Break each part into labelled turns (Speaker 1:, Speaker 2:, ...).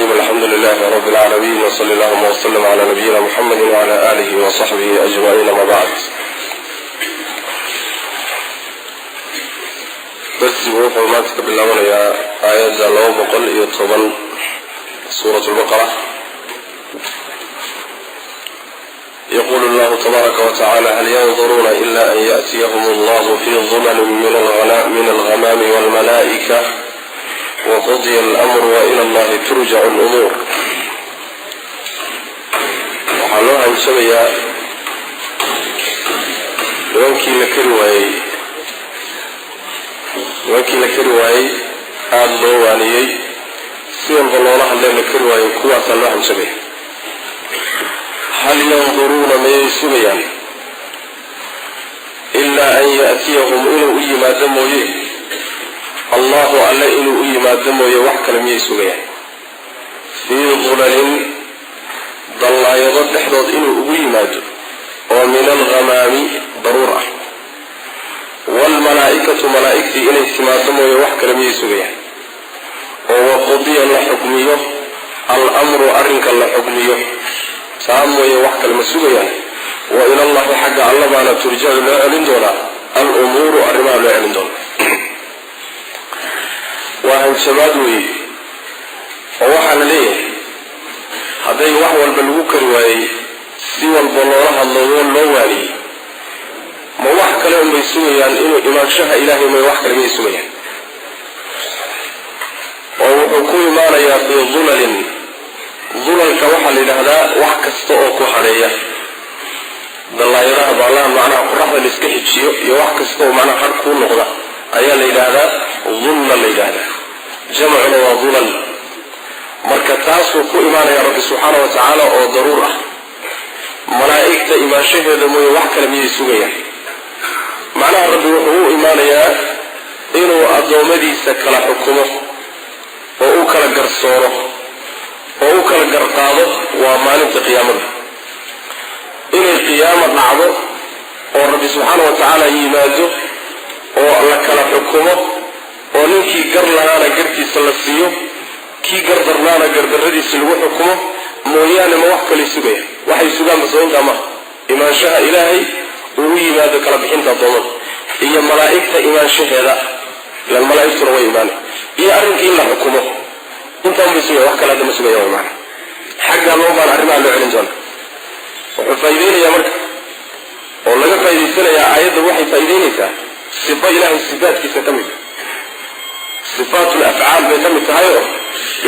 Speaker 1: الرحيم. الحمد لله رب العالمين، وصلى اللهم وسلم على نبينا محمد وعلى آله وصحبه أجمعين، ما بعد. Darsigu wuxuu maanta ka bilaabanayaa aayadda 210 suurat lbaqara. Yaqulu allahu tabaaraka watacaala: hal yanduruuna ila an yaأtiyahum allahu fi dulali min alghamaami walmalaa'ika waqudya almru waila allahi turjacu lumuur. Waxaa loo hanjabayaa nimankii la kari waayey, nimankii la kari waayey, aada loo waaniyey, si walba loola hadlay la kari waayey, kuwaasaa loo hanjabaya. Hal yanduruuna, mayay sugayaan, ilaa an ya'tiyahum, inuu u yimaado mooye, allahu alle inuu u yimaado mooye, wax kale miyay sugayaan? Fii dulalin, dallaayado dhexdood inuu ugu yimaado oo min alghamaami, daruur ah, waalmalaa'ikatu, malaa'igtii inay timaado mooye, wax kale miyay sugayaan? Oo waqudiya, la xukmiyo, al-amru, arrinka la xukmiyo, taa mooye wax kale ma sugayaan? Wa ilallahi, xagga alla baana, turjacu, loo celin doonaa, al-umuuru, arrimaha loo celin doonaa. Waa hanjabaad weeye, oo waxaa la leeyahay hadday wax walba lagu kari waayey, si walba loola hadlo, loo waaniyey, ma wax kale unbay sugayaan? Inuu imaanshaha ilaahay may wax kale miyay sugayaan? Oo wuxuu ku imaanayaa fii dulalin. Dulalka waxaa la yidhaahdaa wax kasta oo ku hadheeya, dallaayadaha, baalaha macnaha qoraxda la iska xijiyo, iyo wax kasta oo macnaha hadh kuu noqda ayaa la yidhaahdaa dulla la yidhaahdaa, jamcuna waa dulal. Marka taasuu ku imaanaya rabbi subxaana wa tacaala oo daruur ah, malaa'igta imaanshaheeda mooye wax kale miyay sugayaan? Macnaha rabbi wuxuu u imaanayaa inuu addoommadiisa kala xukumo oo u kala garsooro oo u kala garqaado. Waa maalinta qiyaamada. Inay qiyaamo dhacdo oo rabbi subxaana wa tacaala yimaado oo la kala xukumo, oo ninkii gar lahaana gartiisa la siiyo, kii gardarnaana gardarradiisa lagu xukumo mooyaane, ma wax kalay sugaya? Waxay sugaan basaintaa maaha. Imaanshaha ilaahay uu u yimaado kala bixinta addoommada iyo malaa'igta imaanshaheeda, ilan malaa'igtuna way imaanay, iyo arrinkii in la xukumo, intaan bay sugaya, wax kale hadda ma sugaya. Way maana xaggaa loo baan arrimaha loo celin doona. Wuxuu faa'iideynayaa marka oo laga faa'idaysanayaa aayadda, waxay faa'iideynaysaa sifo ilaahay sifaatkiisa ka mid, sifaatul afcaal bay ka mid tahay, oo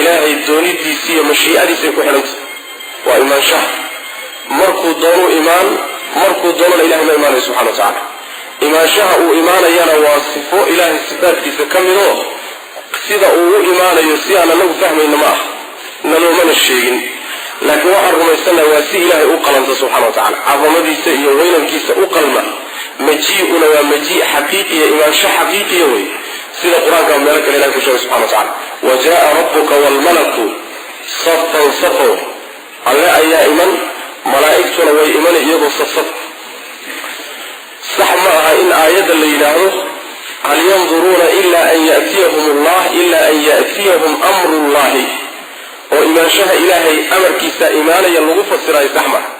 Speaker 1: ilaahay doonidiisi iyo mashiicadiisay ku xidhantah. Waa imaanshaha, markuu doonuu imaan, markuu doonana ilahay ma imaanayo subxana wa tacala. Imaanshaha uu imaanayana waa sifo ilaahay sifaatkiisa ka mid, oo sida uu u imaanayo si aan anagu fahmayno ma ah, naloomana sheegin, laakiin waxaan rumaysannaha waa si ilaahay u qalanta subxana wa tacala, cadamadiisa iyo weynankiisa u qalma. Majii'una waa majii xaqiiqiya, imaansho xaqiiqiya wey, sida qur-aanka meelo kale ilahay ku sheegay subxana wa tacala: wa jaaa rabbuka waalmalaku safan safow. Alle ayaa iman, malaa'igtuna way imana iyagoo safsaf. Sax ma aha in aayadda la yidhaahdo hal yanduruuna ila an ya'tiyahum allah, ila an ya'tiyahum amru llahi, oo imaanshaha ilaahay amarkiisa imaanaya lagu fasiraayo, sax maaha.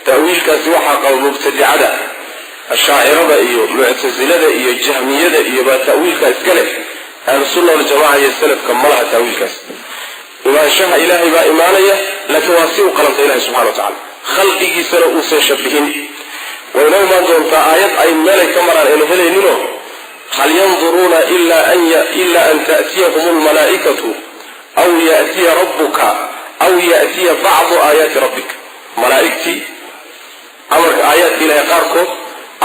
Speaker 1: Ta'wiilkaasi waxaa qaba mubtadicada, ashaacirada iyo muctasilada iyo jahmiyada iyo baa ta'wiilkaa iska leh. Ahlusunna waljamaca iyo salafka ma laha ta'wiilkaas. Imaanshaha ilaahay baa imaanaya, laakiin waa si u qalanta ilahay subxana wa tacala, khalqigiisana uusan shabihin. Waynoo imaan doontaa aayad ay meelay ka maraan ayna helayninoo: hal yanduruuna ila an ta'tiyahum almalaa'ikatu aw ya'tiya rabbuka aw ya'tiya bacdu aayaati rabbika. Malaa'igtii, amarka, aayaadka ilahay qaarkood,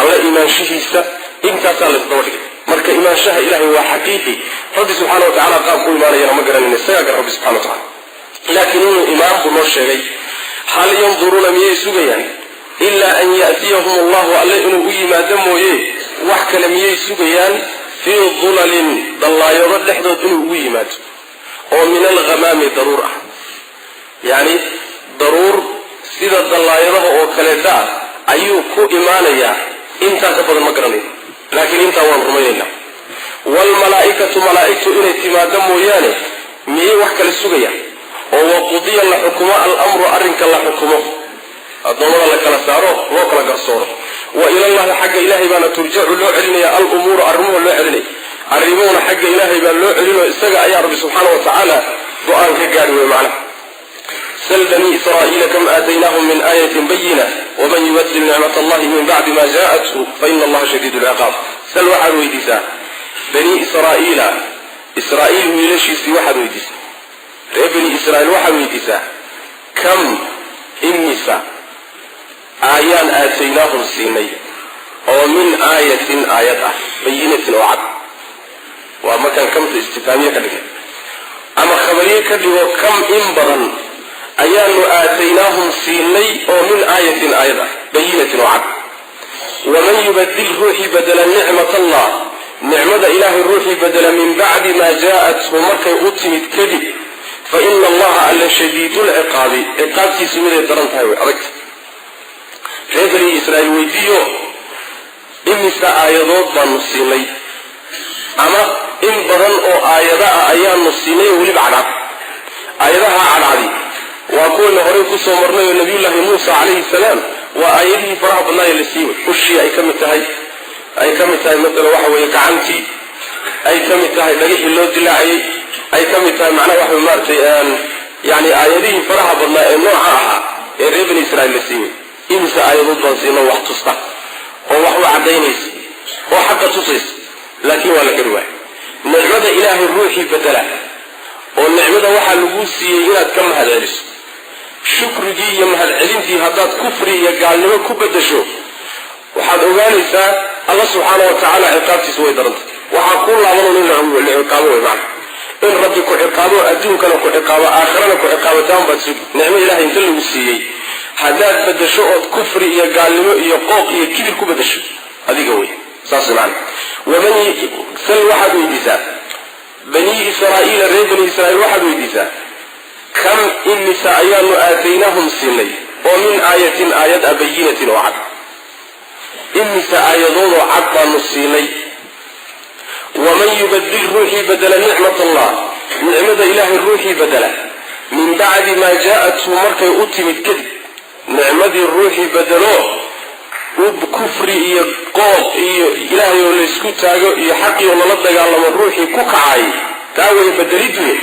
Speaker 1: alla imaanshihiisa, intaasaa laysdaba dhigay. Marka imaanshaha ilahay waa xaqiiqi. Rabbi subxaana wa tacala qaab ku imaanayana ma garanayna, isagaa gar rabbi subxana wa tacala, laakiin inuu imaan buu noo sheegay. Hal yanduruuna, miyay sugayaan, ilaa an ya'tiyahum allahu, alle inuu u yimaado mooye, wax kale miyay sugayaan? Fii dulalin, dallaayado dhexdood inuu ugu yimaado oo min alghamaami, daruur ah, yacni daruur sida dallaayadaha oo kaleeta ah ayuu ku imaanayaa. Intaa ka badan ma garanayo, laakiin intaa waan rumaynaynaa. Waalmalaa'ikatu, malaa'igtu inay timaado mooyaane, miyay wax kale sugayaan? Oo waqudiya la xukumo, alamru arrinka la xukumo, addoommada la kala saaro, loo kala garsooro. Wa ilallahi, xagga ilaahay baana, turjacu loo celinaya, alumuuru arrimuhu loo celinaya. Arrimuhuna xagga ilaahay baa loo celinoo isaga ayaa Rabbi subxaana wa tacaala go-aan ka gaadhi wey macnaha. Sl bani israa'iila kam aataynaahum min aayatin bayina waman yubadil nicmat allahi min bacdi ma jaءathu faina allaha shadiid lciqaab. Sal, waxaad weydiisaa, bani israa'iila, Israa'iil wiilashiisii waxaad weydiisaa, reer bani Israa'iil waxaad weydiisaa, kam, imisa aayaan, aataynaahum siinay, oo min aayatin aayad ah, bayinatin oo cad. Waa markaan kamta istifhaamiye ka dhigay ama khabariye ka dhigo, kam, in badan ayaanu, aataynaahum siinay, oo min aayatin aayad ah, bayinatin oo cad. Waman yubadil, ruuxii bedela, nicmat allah, nicmada Ilaahay ruuxii bedela, min bacdi maa jaa-athu, markay u timid kadib, fa ina allaha alla shadiidulciqaabi, ciqaabtiisu miday daran tahay, way adagta. Reer bani Israa'iil weydiiyo, imisa aayadood baanu siinay, ama in badan oo aayada ah ayaanu siinay oo weliba cadcad. Aayadaha cadcadi waa kuwayna horey kusoo marnay oo Nabiyullaahi Muusa calayhi salaam waa aayadihii faraha badnaaye la siiyey. Ushii ay ka mid tahay, ay ka mid tahay maalan waxa weeye gacantii, ay ka mid tahay dhagixii loo dilaacayey, ay ka mid tahay macnaha waxa maaratay yani aayadihii faraha badnaa ee nooca ahaa ee reer bani Israiil la siiyey. Imisa aayadood baan siino wax tusta oo wax u caddaynaysa oo xaqa tusaysa, laakiin waa la gari waaya. Nicmada Ilaahay ruuxii bedela, oo nicmada waxaa laguu siiyey inaad ka mahad celiso, shukrigii iyo mahadcelintii haddaad kufri iyo gaalnimo ku bedasho, waxaad ogaanaysaa Alla subxaana wa tacaala ciqaabtiisu way darantay. Waxaa kuu laaban in la ciqaabo wey macana, in Rabbi ku ciqaabo, adduunkana ku ciqaabo, aakhirana ku ciqaabo. Taan baad sugi. Nicmo Ilahay inta lagu siiyey haddaad bedasho ood kufri iyo gaalnimo iyo qooq iyo kibir ku bedasho, adiga wey saas macana. Waman sal, waxaad weydiisaa, bani Israa'iila, reer bani Israiil waxaad weydiisaa, kam, imisa ayaanu, aataynaahum siinay, oo min aayatin aayad a, bayinatin oo cad. Imisa aayadoodoo cad baanu siinay. Waman yubadil, ruuxii bedela, nicmat allah, nicmada Ilaahay ruuxii bedela, min bacdi maa jaa-athu, markay u timid kadib, nicmadii ruuxii bedelo, kufri iyo qooq iyo Ilaahay oo laysku taago iyo xaqii oo lala dagaalamo ruuxii ku kacay, taa way bedeliduye,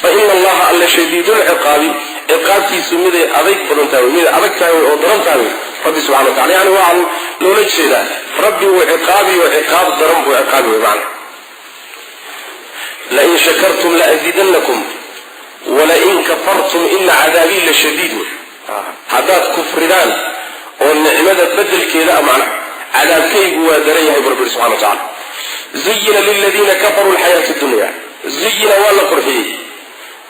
Speaker 1: fa ina allaha alla shadiidulciqaabi, ciqaabtiisu miday adayg badan tahay, miday adag tahay oo daran tahay wey Rabbi subxana wa tacala. Yani waxaa loola jeedaa Rabbi wuu ciqaabi oo ciqaab daran buu ciqaabi wey macana. Lain shakartum laaziidanakum walain kafartum ina cadaabii la shadiid wey. Haddaad kufridaan oo nicmada bedelkeeda a macnaha, cadaabkaygu waa daran yahay bu Rabbi subxana wa tacala. Zuyina liladiina kafaruu alxayaatu dunya. Zuyina, waa la qurxiyey,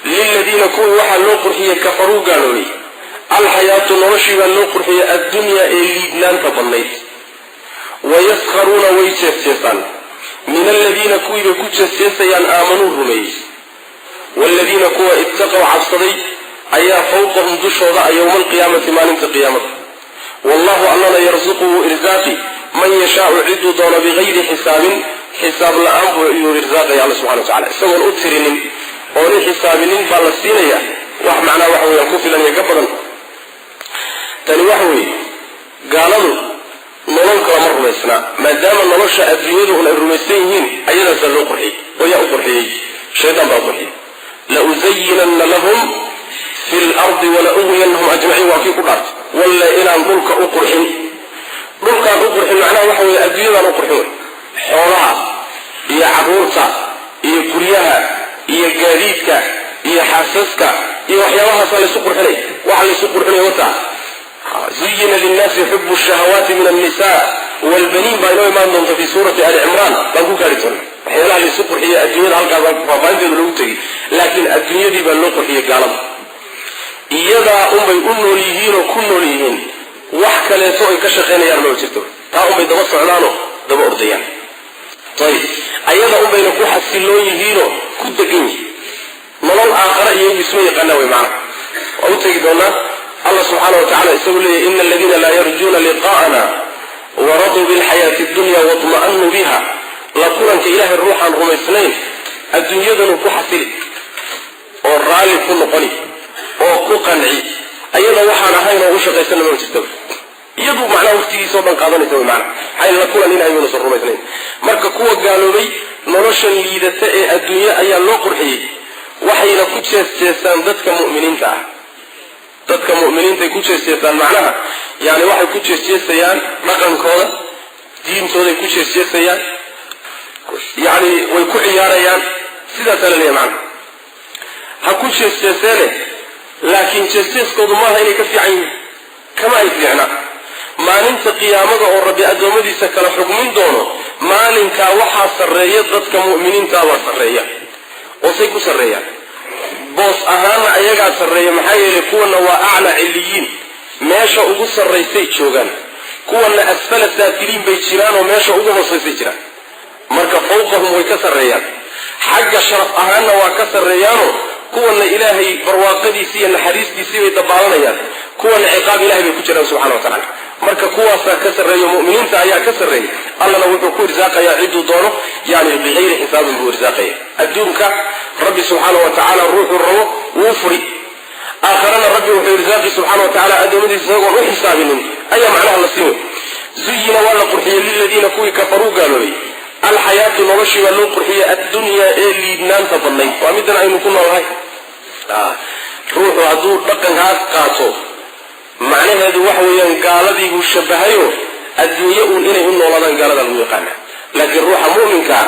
Speaker 1: liladiina kuwii waxaa loo qurxiyey, kafaruu gaaloobay, alxayaatu noloshii baa loo qurxiyey, addunyaa ee liidnaanta badnayd. Wayaskharuuna, way jeesjeesaan, min aladiina kuwii bay ku jeesjeesayaan, aamanuu rumeeyey. Waaladiina kuwa ittaqow cabsaday ayaa fawqahum dushooda a yowma alqiyaamati, maalinta qiyaamada. Wallahu allana yarsuqu, wuu irsaaqi, man yashaau ciduu doono, bigayri xisaabin, xisaab la-aan buu iyuu irsaaqaya Alla subxana wa tacala. Isagoon u tirinin ooni xisaabinin baa la siinaya wax macnaha waxa weeyaan ku filan iyo ka badan. Tani waxa weeye gaaladu nolol kala ma rumaysnaa, maadaama nolosha adduunyadu un ay rumaysan yihiin, ayadaasaa loo qurxiyey. Oo yaa u qurxiyey? Shaydaan baa qurxiyey. Lausayinanna lahum fi lardi wala uwiyannahum ajmaciin, waa kii ku dhaartay walla inaan dhulka u qurxin. Dhulkaan u qurxin macnaha waxa weeye adduunyadaan u qurxin wey, xoolaha iyo carruurta iyo guryaha iyo gaadiidka iyo xaasaska iyo waxyaabahaasaa laysu qurxinaya. Waxa laysu qurxinaya wataa zuyina linnaasi xubu shahawaati min annisa wlbaniin baa inoo imaan doonta fi suurati Ali Cimraan baan ku gaari doona. Waxyaalaha laysu qurxiyey adduunyada halkaas faahfaahinteeda lagu tegey, laakiin adduunyadii baa loo qurxiyey gaalada. Iyadaa unbay u nool yihiinoo ku nool yihiin, wax kaleeto ay ka shaqaynayaan maba jirto. Taa unbay daba socdaanoo daba ordayaan. Ayib, ayada unbayna ku xasiloon yihiinoo ku degan yihiin. Nolol aakhara iyagu isma yaqaanaa wey macana. Waa u tegi doonaa. Allah subxaana wa tacala isagu leeyahy ina aladiina laa yarjuuna liqa'ana waraduu bilxayaati addunya waطma'anuu biha. La kulanka Ilaahay ruuxaan rumaysnayn adduunyadanu ku xasili oo raalli ku noqoni. ku qanci. Ayada waxaan ahayn oo u shaqaysana ma jirtaba, iyadu macnaha waqtigiisa o dhan qaadanaysa wy maanaa, maxay la kulan ilahay baynasan rumaysnayn. Marka kuwa gaaloobay noloshan liidata ee adduunye ayaa loo qurxiyey, waxayna ku jees-jeesaan dadka mu'miniinta ah. Dadka mu'miniintay ku jees-jeesaan, macnaha yani waxay ku jees-jeesayaan dhaqankooda, diintooday ku jees-jeesayaan, yani way ku ciyaarayaan. Sidaasaa la leeyahy macnaha. Ha ku jees-jeeseene, laakiin jees-jeeskoodu maaha inay ka fiican yihiin, kama ay fiicna. Maalinta qiyaamada oo Rabbi addoommadiisa kala xukmin doono, maalinkaa waxaa sarreeya dadka mu'miniintaabaa sarreeya. Oo say ku sarreeyaan? Boos ahaanna ayagaa sarreeya, maxaa yeelay kuwana waa aclaa ciliyiin, meesha ugu sarraysay joogaan. Kuwana asfala saafiliin bay jiraan, oo meesha ugu hoosaysay jiraan. Marka fawqahum way ka sarreeyaan. Xagga sharaf ahaanna waa ka sarreeyaanoo kuwana Ilaahay barwaaqadiisii iyo naxariistiisii bay dabaalanayaan, kuwana ciqaab Ilahay bay ku jiraan subxana wa tacala. Marka kuwaasaa ka sarreeyo, mu'miniinta ayaa ka sarreeya. Allana wuxuu ku irsaaqayaa cidduu doono, yani bikayri xisaabin buu irsaaqaya. Adduunka Rabbi subxaana wa tacaala ruuxuu rabo wuu furi, aakharana Rabbi wuxuu irsaaqi subxana wa tacala addoommadiisa isagoon u xisaabinin ayaa macnaha la siin wey. Zuyina, waa la qurxiyey, liladiina kuwii kafaruu gaaloobay, alxayaatu noloshii baa loo qurxiyey, addunyaa ee liidnaanta badnayd. Waa middan aynu ku noolnahay. Ruuxu hadduu dhaqankaas qaato, macnaheedu waxa weeyaan gaaladiibuu shabahayo. Adduunye uun inay u noolaadaan gaalada lagu yaqaana, laakiin ruuxa mu'minkaa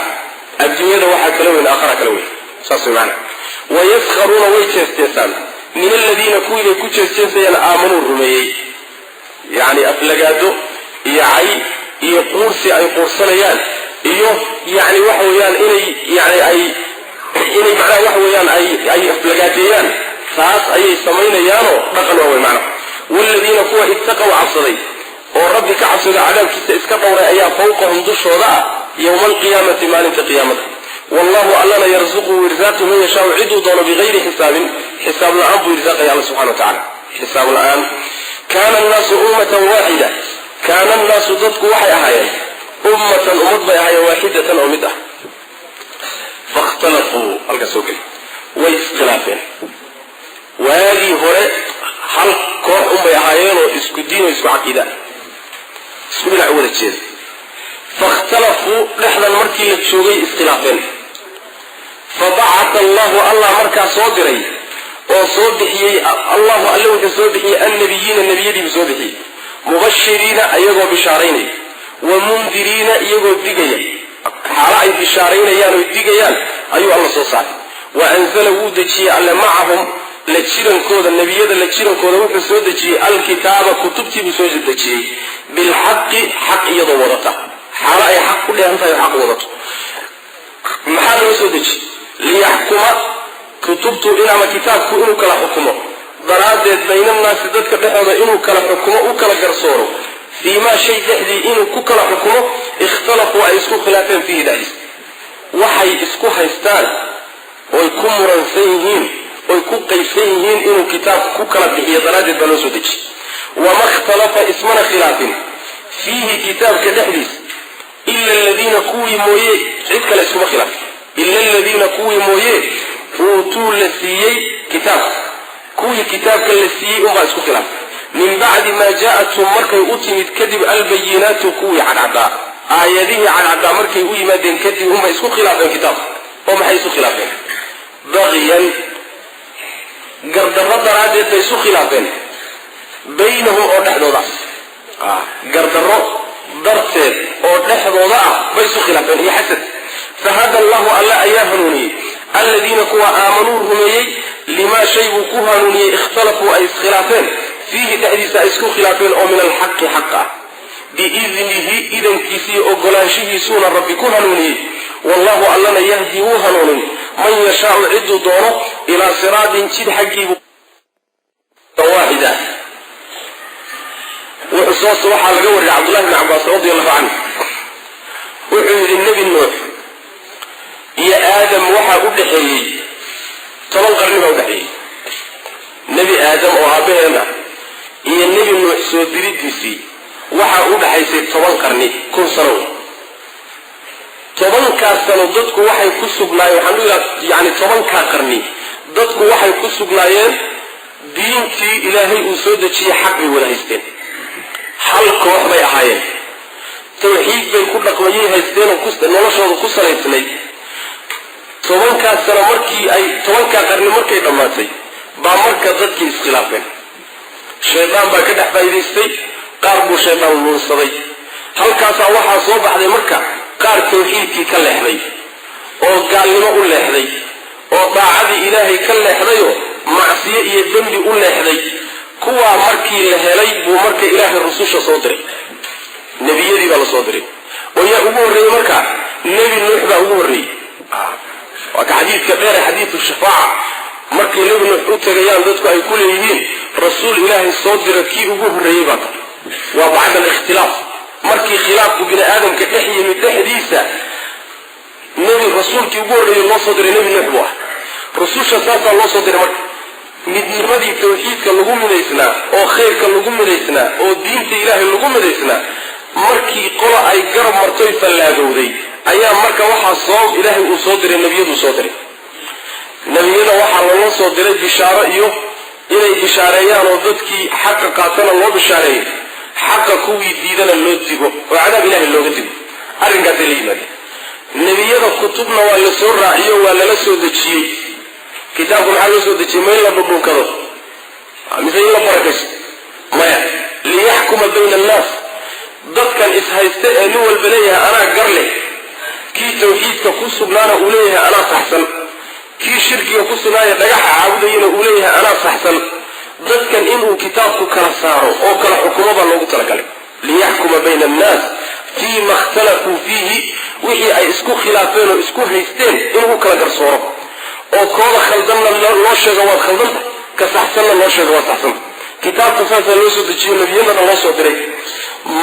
Speaker 1: adduunyada waxaa kala weyn aakhara kala weyn. Saas way macana. Wayaskharuuna, way jees-jeesaan, min aladiina kuwii bay ku jees-jeesayaan, aamanuu rumeeyey. Yacni aflagaado iyo cay iyo quursi ay quursanayaan, iyo yani waxa weeyaan inay yani ay inay macnaha waxa weeyaan ay aflagaadeeyaan, taas ayay samaynayaanoo dhaqan waa wey macnaha. Waaladiina kuwa ittaqow cabsaday oo Rabbi ka cabsado, cadaabkiisa iska dhowray, ayaa fawqahum dushooda ah yowma alqiyaamati, maalinta qiyaamada. Wallahu allana yarsuqu, wuu irsaaqi, man yashaau ciduu doono, bikayri xisaabin, xisaab la-aan buu irsaaqaya Alla subxana wa tacala, xisaab la-aan. Kaana annaasu ummatan waaxida, kaana annaasu dadku waxay ahaayeen, ummatan ummad bay ahaayeen, waaxidatan oo mid ah. Fakhtalafuu, halkaas soo geli, way iskhilaafeen. Waagii hore hal koox unbay ahaayeenoo isku diin oo isku caqiida, isku dhinac u wada jeeda. Fakhtalafuu, dhexdan markii la joogay iskhilaafeen. Fabacata allahu, Allah markaa soo diray oo soo bixiyey. Allahu alle wuxuu soo bixiyey annabiyiina, nebiyadiibuu soo bixiyey, mubashiriina iyagoo bishaaraynaya, wa mundiriina iyagoo digaya. Xaalo ay bishaaraynayaan oo digayaan ayuu Alla soo saaray. Wa anzala, wuu dejiyey Alle, macahum la jirankooda, nebiyada la jirankooda wuxuu soo dejiyey, alkitaaba kutubtiibuu soo dejiyey, bilxaqi xaq iyadoo wadata, xaalo ay xaq ku dheehan tahay oo xaq wadato. Maxaa loo soo dejiyey? Liyaxkuma, kutubtu in ama kitaabku inuu kala xukumo daraaddeed, baynannaasi dadka dhexooda inuu kala xukumo, u kala garsooro, fii maa shay dhexdii inuu ku kala xukumo, ikhtalafuu ay isku khilaafeen, fiihi dhexdiisa waxay isku haystaan oy ku muransan yihiin oy ku qaybsan yihiin inuu kitaabku ku kala bixiyo daraaddeed baa loo soo dejiyey. Wama ikhtalafa, ismana khilaafin, fiihi kitaabka dhexdiisa, ila aladiina kuwii mooye, cid kale iskuma khilaafin, ila aladiina kuwii mooye, uutuu la siiyey kitaabka, kuwii kitaabka la siiyey unbaa isku khilaafay, min bacdi maa jaa-athum markay u timid kadib, albayinaatu kuwii cadcaddaa, aayadihii cadcaddaa markay u yimaadeen kadib unbay isku khilaafeen kitaabka. Oo maxay isu khilaafeen? Bagyan, gardarro daraaddeed bay isu khilaafeen, baynahum oo dhexdooda ah, gardarro darteed oo dhexdooda ah bay isu khilaafeen, iyo xasad. Fahada allahu, alla ayaa hanuuniyey, aladiina kuwa aamanuu rumeeyey, limaa shay buu ku hanuuniyey, ikhtalafuu ay iskhilaafeen, fiihi dhexdiisa ay isku khilaafeen, oo min alxaqi xaq ah, biidnihi idankiisa iyo ogolaanshihiisuuna Rabbi ku hanuuniyey. Wallahu allana yahdi, wuu hanuunin, man yashaau cidduu doono, ilaa siraatin jid xaggiibu waaxida. Wuxuu soo waxaa laga wariyay Cabdullahi bni Cabbaas radi allahu canhu, wuxuu yidhi Nebi Nuux iyo Aadam waxaa u dhexeeyey 10 qarni baa udhexeeyey. Nebi Aadam oo aabbaheen ah iyo Nebi Nuux soo diridiisii waxaa u dhexaysay 10 qarni, 1000 sano wey. 10-kaas sano dadku waxay ku sugnaayeen, waxaan u yani 10-kaa qarni dadku waxay ku sugnaayeen Diintii Ilaahay uu soo dejiyey xaq bay wada haysteen, hal koox bay ahaayeen, tawxiid bay ku dhaqmayay haysteen oo noloshooda ku salaysnayd. 10-kaas sano markii ay, 10-kaa qarni markay dhammaatay, baa marka dadkii iskhilaafeen. Shaydaan baa ka dhex faa'iidaystay, qaar buu shaydaan luunsaday. Halkaasaa waxaa soo baxday marka qaar tawxiidkii ka leexday oo gaalnimo u leexday, oo daacadii Ilaahay ka leexdayoo macsiyo iyo dembi u leexday. Kuwaa markii la helay buu marka Ilaahay rususha soo diray, nebiyadii baa la soo diray. Oo yaa ugu horreeyey markaa? Nebi Nuux baa ugu horreeyey. Waa ka xadiidka dheere, xadiidu shafaaca, markay Nebi Nuux u tegayaan dadku ay ku leeyihiin rasuul Ilaahay soo dira kii ugu horreeyey baa ta. Waa bacda alikhtilaaf, markii khilaafku bini aadamka dhex yimid dhexdiisa, nebi rasuulkii ugu horreeyey loo soo diray Nebi Nuux buu ah. Rususha saasaa loo soo diray. Marka midnimadii tawxiidka lagu midaysnaa oo khayrka lagu midaysnaa oo diinta Ilaahay lagu midaysnaa, markii qola ay garab martoy fallaagowday, ayaa marka waxaa soo Ilaahay uu soo diray nebiyaduu soo diray. Nebiyada waxaa loola soo diray bishaaro iyo inay bishaareeyaan, oo dadkii xaqa qaatana loo bishaareeyo, xaqa kuwii diidana loo digo oo cadaab Ilahay looga digo. Arrinkaasay la yimaadeen nebiyada. Kutubna waa la soo raaciyo, waa lala soo dejiyey. Kitaabku maxaa loo soo dejiyey? Ma in la dhudhunkado mise in la barakaysto? Maya, liyaxkuma bayna annaas, dadkan ishayste ee nin walba leeyahay anaa gar leh, kii tawxiidka ku sugnaana uu leeyahay anaa saxsan, kii shirkiga ku sugnaaya dhagaxa caabudayana uu leeyahay anaa saxsan, dadkan inuu kitaabku kala saaro oo kala xukumo baa loogu talagalay. Liyaxkuma bayna annaas fii ma ikhtalafuu fiihi, wixii ay isku khilaafeen oo isku haysteen inuu u kala garsooro, oo kooda khaldanna loo sheego waad khaldanta, ka saxsanna loo sheego waad saxsanta. Kitaabka saasaa loo soo dejiyo, nebiyadana loo soo diray.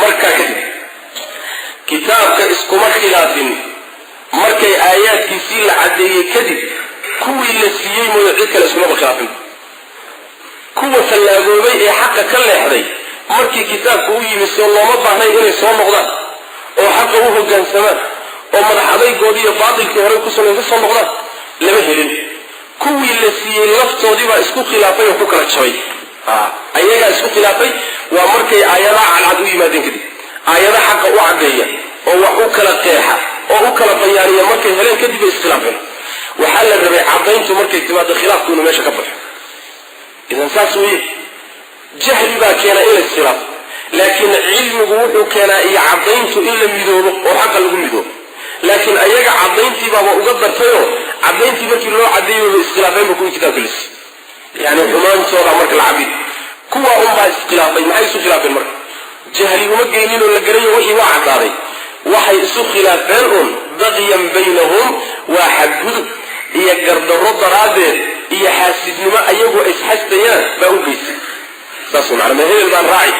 Speaker 1: Markaa kadib kitaabka iskuma khilaafin markay aayaadkiisii la caddeeyey kadib, kuwii la siiyey mooyo cid kale iskumaba khilaafin. Kuwa fallaagoobay ee xaqa ka leexday markii kitaabku u yimi, soo looma baahnay inay soo noqdaan oo xaqa u hoggaansamaan oo madax adaygoodii iyo baatilkii horey ku sugan ka soo noqdaan? Lama helin. Kuwii la siiyey laftoodii baa isku khilaafay oo ku kala jabay, ayagaa isku khilaafay. Waa markay aayadaha cadcad u yimaadeen kadib, aayada xaqa u caddeeya oo wax u kala qeexa oo u kala bayaaniya markay heleen kadib bay iskhilaafeen. Waxaa la rabay caddayntu markay timaado khilaafku inuu meesha ka baxo. Idan saas weeye, jahli baa keena in la iskhilaafo, laakiin cilmigu wuxuu keenaa iyo caddayntu in la midoobo oo xaqa lagu midoobo. Laakiin ayaga caddayntii baaba uga dartayoo caddayntii markii loo caddeeyey bay iskhilaafeenba kuwii kitaabka la siiyey. Yani xumaantooda marka la cabid, kuwa unbaa iskhilaafay. Maxay isu khilaafeen marka? Jahli uma geyninoo la garayo, wixii waa caddaaday. Waxay isu khilaafeen un bagyan baynahum, waa xadgudub iyo gardarro daraaddeed iyo xaasidnimo ayagu ay isxastayaan baa u geysay. Saas macana, ma hebel baan raaci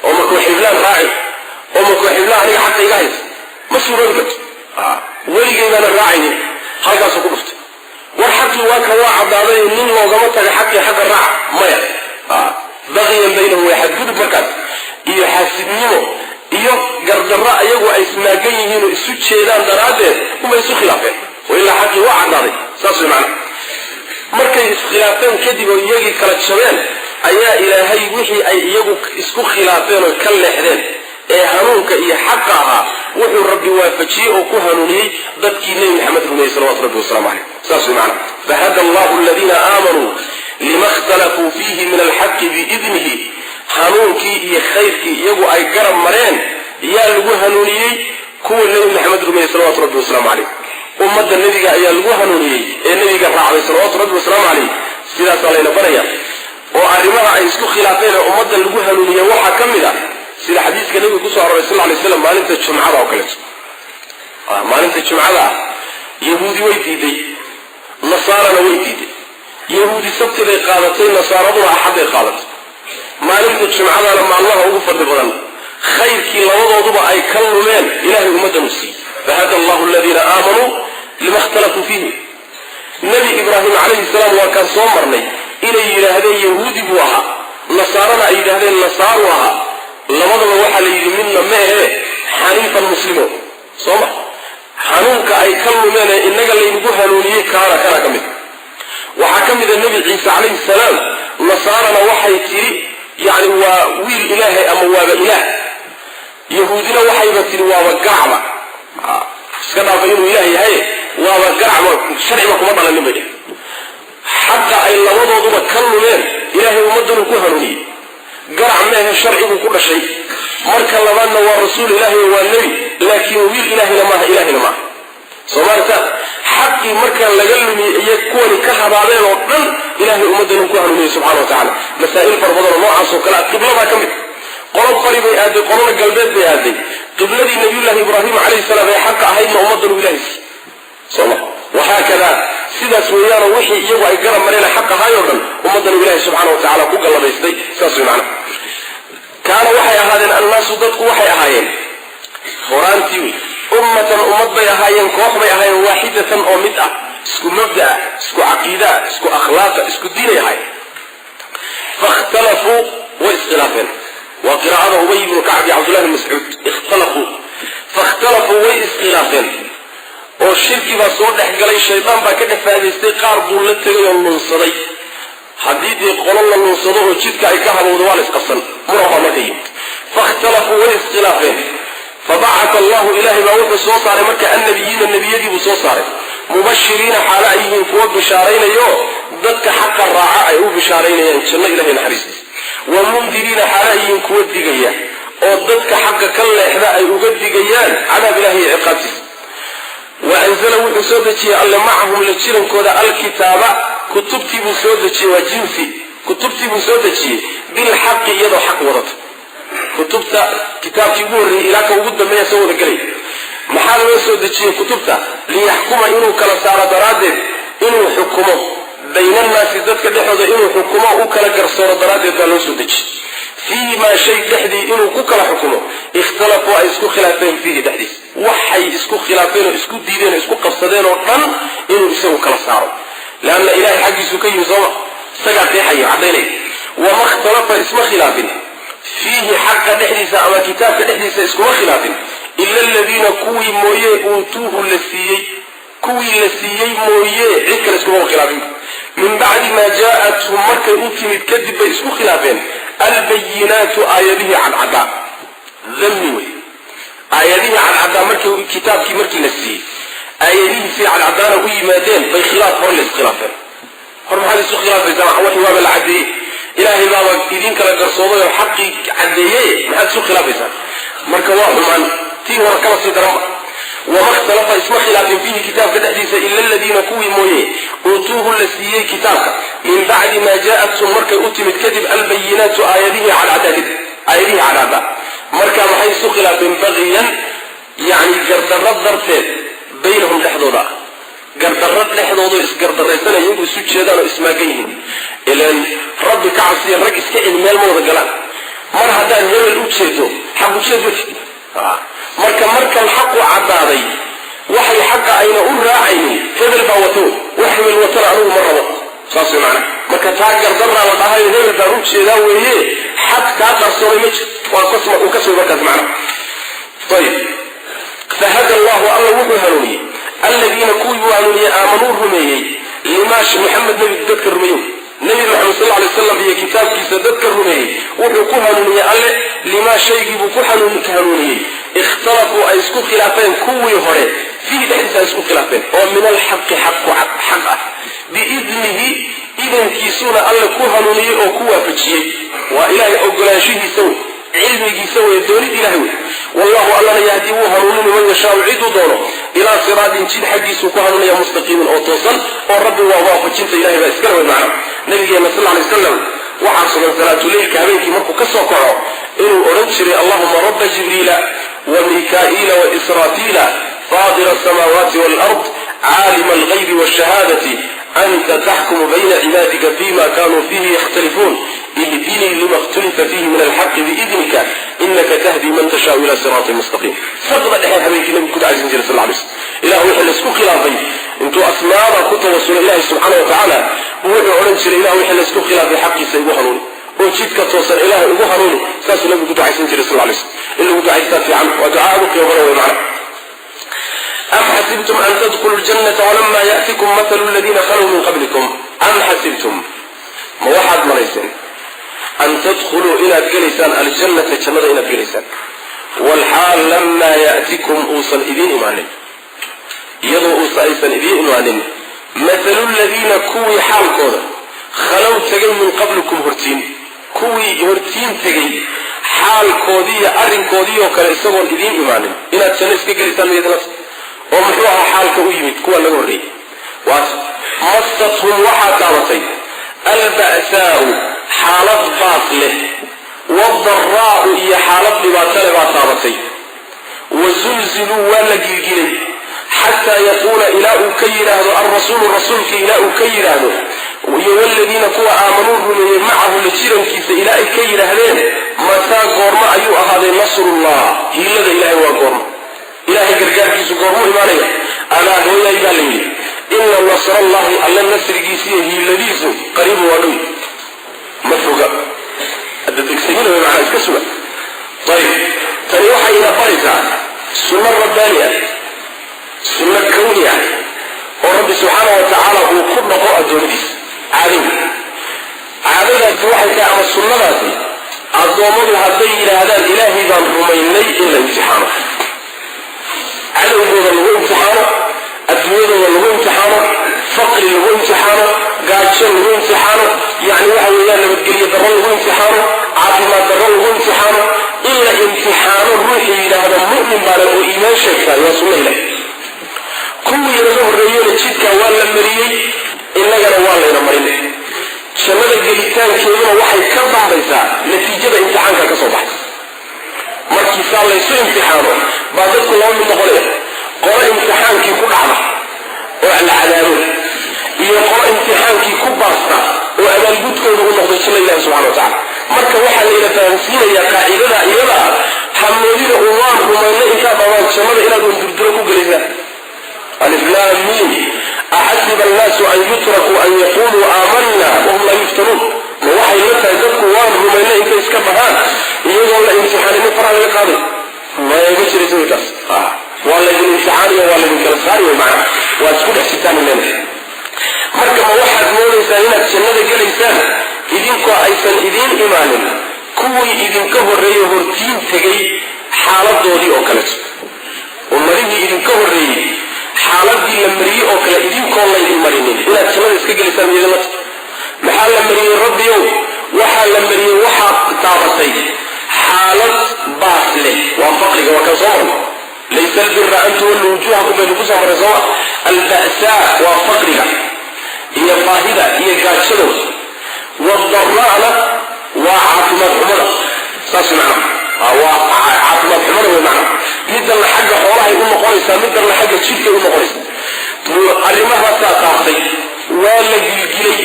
Speaker 1: oo ma kooxiblaan raaci oo ma kooxiblaan aniga xaqa iga haysa? Ma suuroobi karto, weligay baana raacaynin. Halkaasuu ku dhuftay. War xaqii waa kan, waa caddaaday, nin loogama taga xaqii, xaqa raac, maya. Bagyan baynahum waa xadgudub markaas iyo xaasidnimo iyo gardarro ayagu ay ismaagan yihiin oo isu jeedaan daraaddeed unbay isu khilaafeen, oo ilaa xaqii waa caddaaday. Saas way macana. Markay iskhilaafeen kadib oo iyagii kala jabeen, ayaa Ilaahay wixii ay iyagu isku khilaafeen oo ka leexdeen ee hanuunka iyo xaqa ahaa wuxuu Rabbi waafajiyey oo ku hanuuniyey dadkii Nebi Maxamed rumeeyey, salawatu rabbi wasalamu caleyh. Saas way macana. Fahada allahu aladiina aamanuu lima ikhtalafuu fiihi min alxaqi biidnihi. Hanuunkii iyo khayrkii iyagu ay garab mareen yaa lagu hanuuniyey? Kuwa Nebi Maxamed rumeeyey, salawatu rabbi wasalaamu caleyh. Ummadda nebiga ayaa lagu hanuuniyey ee nebiga raacday, salawaatu rabbi wasalaamu caleyh. Sidaasaa layna baraya oo arrimaha ay isku khilaafeen ee ummadda lagu hanuuniyey waxaa ka mid a, sida xadiiska nebiga kusoo aroray sal lay slam, maalinta jumcada oo kaleeto. Maalinta jumcada ah Yahuudi way diiday, Nasaarana way diiday. Yahuudi sabtiday qaadatay, nasaaraduna axadday qaadatay. Maalinta jumcadana maalmaha ugu fadli badan, khayrkii labadooduba ay ka lumeen Ilahay ummaddan u siiyey. Fahada allahu aladiina aamanuu lima ikhtalafuu fiihi. Nebi Ibraahim calayhi salaam waa kaan soo marnay inay yidhaahdeen Yahuudi buu ahaa, nasaarana ay yidhaahdeen nasaaru ahaa. Labadaba waxaa la yidhi midna ma ahee, xaniifan muslimo. Soo ma hanuunka ay ka lumeen ee innaga laynagu hanuuniyey kaana kana ka mid. Waxaa ka mida Nebi Ciise calayhi salaam, Nasaarana waxay tidhi yani waa wiil Ilaahay ama waaba Ilaah. Yahuudina waxayba tidhi waaba garacba, iska dhaafa inuu Ilaah yahay, waaba garacba, sharciba kuma dhalanin bay dheh. Xaqa ay labadooduba ka lumeen Ilaahay ummaddanuu ku hanuuniyey. Garac meehe, sharciguu ku dhashay. Marka labaadna waa rasuul Ilaahay oo waa nebi, laakiin wiil Ilaahayna maaha, Ilaahayna maaha. Soomaalita xaqii markaa laga lumiyey iyo kuwani ka habaabeen oo dhan, Ilaahay ummaddanuu ku hanuuniyey subxana wa tacala. Masaa'il fara badan oo noocaas oo kale a qibladaa ka mid. Qolo bari bay aaday, qolona galbeed bay aaday. Qibladii Nabiyullaahi Ibraahim calayhi salaam ee xaqa ahaydna ummaddanuu Ilahay siiy, soma? Wahaakada, sidaas weeyaanoo wixii iyagu ay garab mareen xaq ahaay oo dhan ummaddanu Ilahay subxaana wa tacala ku galladaystay. Saas way macana. Kaana waxay ahaadeen annaasu, dadku waxay ahaayeen horaantii wey, ummatan, ummad bay ahaayeen, koox bay ahaayeen, waaxidatan oo mid ah, isku mabda ah, isku caqiida ah, isku akhlaaqa, isku diinay ahaayeen. Fakhtalafuu, way iskhilaafeen. Waa qiraa'ada Ubay ibnu Kacb iyo Cabdullahi bn Mascuud. Ikhtalafuu, fakhtalafuu, way iskhilaafeen oo shirki baa soo dhex galay, shaydaan baa ka dhex faa'idaystay, qaar buu la tegay oo lunsaday. Haddii dee qolo la lunsado oo jidka ay ka habowdo, waa la isqabsan, muran baa marka yimid. Fakhtalafuu, way iskhilaafeen. Fabacata Allahu, Ilaahay baa wuxuu soo saaray marka annabiyiina, nebiyadii buu soo saaray, mubashiriina xaalo ay yihiin kuwa bishaaraynayo, dadka xaqa raaca ay u bishaaraynayaan janno Ilahay naxariistiisa, wa mundiriina xaalo ay yihiin kuwa digaya oo dadka xaqa ka leexda ay uga digayaan cadaab Ilahay iyo ciqaabtiisa. Wa anzala, wuxuu soo dejiyey Alle, macahum, la jirankooda, alkitaaba, kutubtii buu soo dejiyey. Waa jinsi, kutubtii buu soo dejiyey, bilxaqi, iyadoo xaq wadato. Kutubta kitaabkii ugu horreeyey ilaa ka ugu dambeeya soo wada gelay. Maxaa loo soo dejiyey kutubta? Liyaxkuma, inuu kala saaro daraaddeed, inuu xukumo, baynannaasi, dadka dhexooda inuu xukumo, u kala garsooro daraaddeed baa loo soo dejiyey. Fiihi maa, shay dhexdii inuu ku kala xukumo, ikhtalafuu, ay isku khilaafeen, fiihi dhexdiis, waxay isku khilaafeen oo isku diideen oo isku qabsadeen oo dhan inuu isagu kala saaro, leanna Ilahay xaggiisuu ka yimi, sooma? Isagaa qeexaya, caddaynaya. Wama ikhtalafa, isma khilaafin, fiihi, xaqa dhexdiisa ama kitaabka dhexdiisa iskuma khilaafin, ila aladiina, kuwii mooye, uutuuhu la siiyey, kuwii la siiyey mooye, cid kale iskumaba khilaafin. Min bacdi maa jaa'athum, markay u timid kadib bay isku khilaafeen, albayinaatu, aayadihii cadcaddaa. Dami wey, aayadihii cadcaddaa markii kitaabkii markii la siiyey, aayadihiisii cadcaddaana u yimaadeen, bay khilaaf hor la iskhilaafeen. Hor maxaad isu khilaafaysaa? Wax waaba la caddeeyey, Ilaahay baaba idiin kala garsooday oo xaqii caddeeyey, maxaad isu khilaafaysaa? Marka waa xumaan tii hore kaba sii daranba. Wama ikhtalafa, isma khilaafin, fiihi, kitaabka dhexdiisa, ila aladiina, kuwii mooye, uutuuhu la siiyey kitaabka, min bacdi maa jaa'athum, markay u timid kadib, albayinaatu, aayadihii cadcaddaa kadib, aayadihii cadcaddaa. Marka maxay isu khilaafeen? Bagiyan, yacni gardarro darteed, baynahum, dhexdooda ah, gardarro dhexdoodo isgardaraysanaya, iyagu isu jeedaan oo ismaagan yihiin. Ilaan Rabbi ka cabsiya, rag iska celi meel ma wada galaan. Mar haddaad hebel u jeedo, xaq ujeed ma jirto. Marka markan xaqu caddaaday, waxay xaqa ayna u raacaynin hebel baa wato, wax hebel watana anigu ma rabo. Saas way macana. Marka taa gardaraa la dhahayo, hebel baan u jeedaa weeye, xaq kaa qarsoomay ma jiro, waa kasma uu kasmay markaas macna. Ayib. Fahada Allahu, Alla wuxuu hanuuniyey, aladiina, kuwii buu hanuuniyey, aamanuu, rumeeyey, limaa Muxamed, nebi dadka rumeeyey, Nebi Maxamed sal lay slam iyo kitaabkiisa dadka rumeeyey, wuxuu ku hanuuniyey Alle limaa, shaygiibuu ku hanuuniyey, ikhtalafuu, ay isku khilaafeen kuwii hore, fiihi, dhexdiisa ay isku khilaafeen, oo min alxaqi, xaq xaq ah, biidnihi, idankiisuuna Alle ku hanuuniyey oo ku waafajiyey. Waa Ilaahay ogolaanshihiisa wey, cilmigiisa wey, doonid Ilahay wey. Wallahu, Allana, yahdii, wuu hanuunini, man yashaau, ciduu doono, ilaa siraatin, jid xaggiisuu ku hanuunaya, mustaqiimin, oo toosan, oo Rabbi waa waafajinta Ilahay baa iskale wey macna. Nabigeena sal lay wasalam waxaa sugan salaatuleylka habeenkii markuu ka soo kaco inuu odhan jiray: "Allahuma rabba Jibriila wa Mikaa'iila wa Israafiila, faadira asamaawaati waalard, caalima alghaybi walshahaadati, anta taxkumu bayna cibaadika fima kanuu fiihi yakhtalifuun, ihdinii lima khtulifa fiihi min alxaqi biidnika, inaka tahdi man tashaau ila siraatin mustaqiim." Saqda dhexe habeenkii nabigu ku ducaysan jiray sal lay slm, Ilah wixii laysku khilaafay intuu asmaada ku tawasulo Ilahi subxaana wa tacaala buu wuxuu odhan jiray: "Ilah, wixii laysku khilaafay xaqiisa igu hanuuni, oo jidka toosan Ilaah igu hanuuni." Saasuu nabigu ku ducaysan jiray sal lay slm. In lagu ducaystaa fiican, waa ducaa aad u qiimo badan wey macna. Am xasibtum an tadkhuluu ljannata walama ya'tikum mathalu aladiina khaluu min qablikum. Am xasibtum, ma waxaad malayseen, an tadkhuluu, inaad gelaysaan, aljannata, jannada inaad gelaysaan, walxaal lamaa ya'tikum, uusan idiin imaanin, iyadoo uusa aysan idiin imaanin, mathalu ladiina, kuwii xaalkooda, khalow, tegay, min qablikum, hortiin, kuwii hortiin tegay xaalkoodii iyo arrinkoodii oo kale isagoon idiin imaanin, inaad janno iska gelaysaan miyadnat? Oo muxuu ahaa xaalka u yimid kuwa laga horreeyey? Waat massathum, waxaa taabatay, alba'saau, xaalad baas leh, waaldaraa'u, iyo xaalad dhibaato leh baa taabatay, wa zulziluu, waa la gilgilay, xataa yaquula, ilaa uu ka yidhaahdo, alrasuulu, rasuulkii ilaa uu ka yidhaahdo, iyo waladiina, kuwa, aamanuu, rumeeyey, macahu, la jirankiisa, ilaa ay ka yidhaahdeen: mataa, goormo ayuu ahaaday, nasrullah, hiilada Ilahay waa goormo? Ilahay gargaarkiisu goormuu imaanaya? Alaa, hooyay baa la yidhi, ina nasrallahi, alle nasrigiisa iyo hiiladiisu, qariibu, waa dhow, ma foga. Adadegsanina way, macnaa iska suga. Ayib, tani waxay ina baraysaa sunno rabbaani ah, sunno kawni ah oo Rabbi subxaana wa tacaala uu ku dhaqo addoommadiisa. Caadawi caadadaasi waxay tahay, ama sunnadaasi, addoommadu hadday yidhaahdaan "Ilaahay baan rumaynay", in la imtixaano, cadowgooda lagu imtixaano, adduunyadooda lagu imtixaano, faqri lagu imtixaano, gaajo lagu imtixaano, yacni waxa weeyaan nabadgelyo darro lagu imtixaano, caafimaad darro lagu imtixaano. In la imtixaano ruuxii yidhaahda mu'min baane oo iimaan sheegtaa waa sunno Ilaah. Kuwii naga horreeyena jidkaa waa la mariyey, innagana waa layna marin. Jannada gelitaankeeduna waxay ka dambaysaa natiijada imtixaanka ka soo baxay. Markii saa laysu imtixaano baa dadku laba mid noqonaya: qolo imtixaankii ku dhacda oo la cadaabo, iyo qolo imtixaankii ku baasta oo abaalgudkooda u noqday janno Ilahi subxana wa tacala. Marka waxaa layna fahamsiinayaa qaacidada iyada: hamoodida un "waan rumayno" intaad dhawaan jannada inaad un durduro ku gelaysaan. Aliflaamiin, axasiba annaasu an yutrakuu an yaquluu aamanna wahum laa yuftanuun. Ma waxay la tahay dadku "waan rumayno" intay iska dhahaan, iyagoon la imtixaanin, faraha laga qaaday? Maya, ma jiraysa waytaas. Waa laydin imtixaaniyo, waa laydin kala saariyo, macna waa isku dhex jirtaan leena. Marka ma waxaad moodaysaan inaad jannada gelaysaan idinkoo aysan idiin imaanin kuwii idinka horreeyey, hortiin tegay, xaaladoodii oo kaleeto, ummadihii idinka horreeyey xaaladii la mariyey oo kale idinkoon laydin marinin, inaad jannada iska gelaysaan iyadalata? Maxaa la mariyey, Rabbiyow? Waxaa la mariyey, waxaa taabatay xaalad baas leh, waa faqriga, waa kan soo marnay. Laysa albira an tuwalluu wujuuhakum baynu kusoo marray sooma? Alba'saa waa faqriga iyo baahida iyo gaajada, wadaraa'na waa caafimaad xumada. Saas macna, waa caafimaad xumada wey macna. Middanna xagga xoolahay u noqonaysaa, middanna xagga jidhkay u noqonaysaa. Arrimahaasaa taabtay, waa la gilgilay.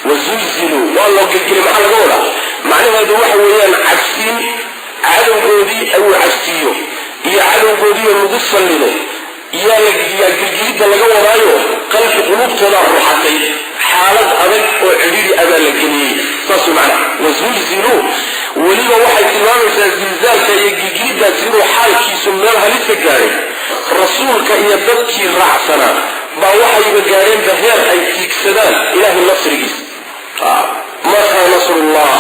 Speaker 1: Wazulziluu, waa loo gilgilay. Maxaa laga wadaa? Macnaheedu waxa weeyaan cabsiin cadowgoodii uu cabsiiyo iyo cadowgoodiioo lagu sallido yaa yaa gilgilidda laga wadaayo. Qalbi quluubtoodaa ruxatay, xaalad adag oo cidhidhi abaa la geliyey, saas way macnaha. Wazulziluu, weliba waxay tilmaamaysaa zilzaalka iyo gilgiliddaasi inuu xaalkiisu meel halisa gaadhay. Rasuulka iyo dadkii raacsanaa baa waxayba gaadheenba heer ay tiigsadaan Ilaahay nasrigiisa. Mataa nasrullah?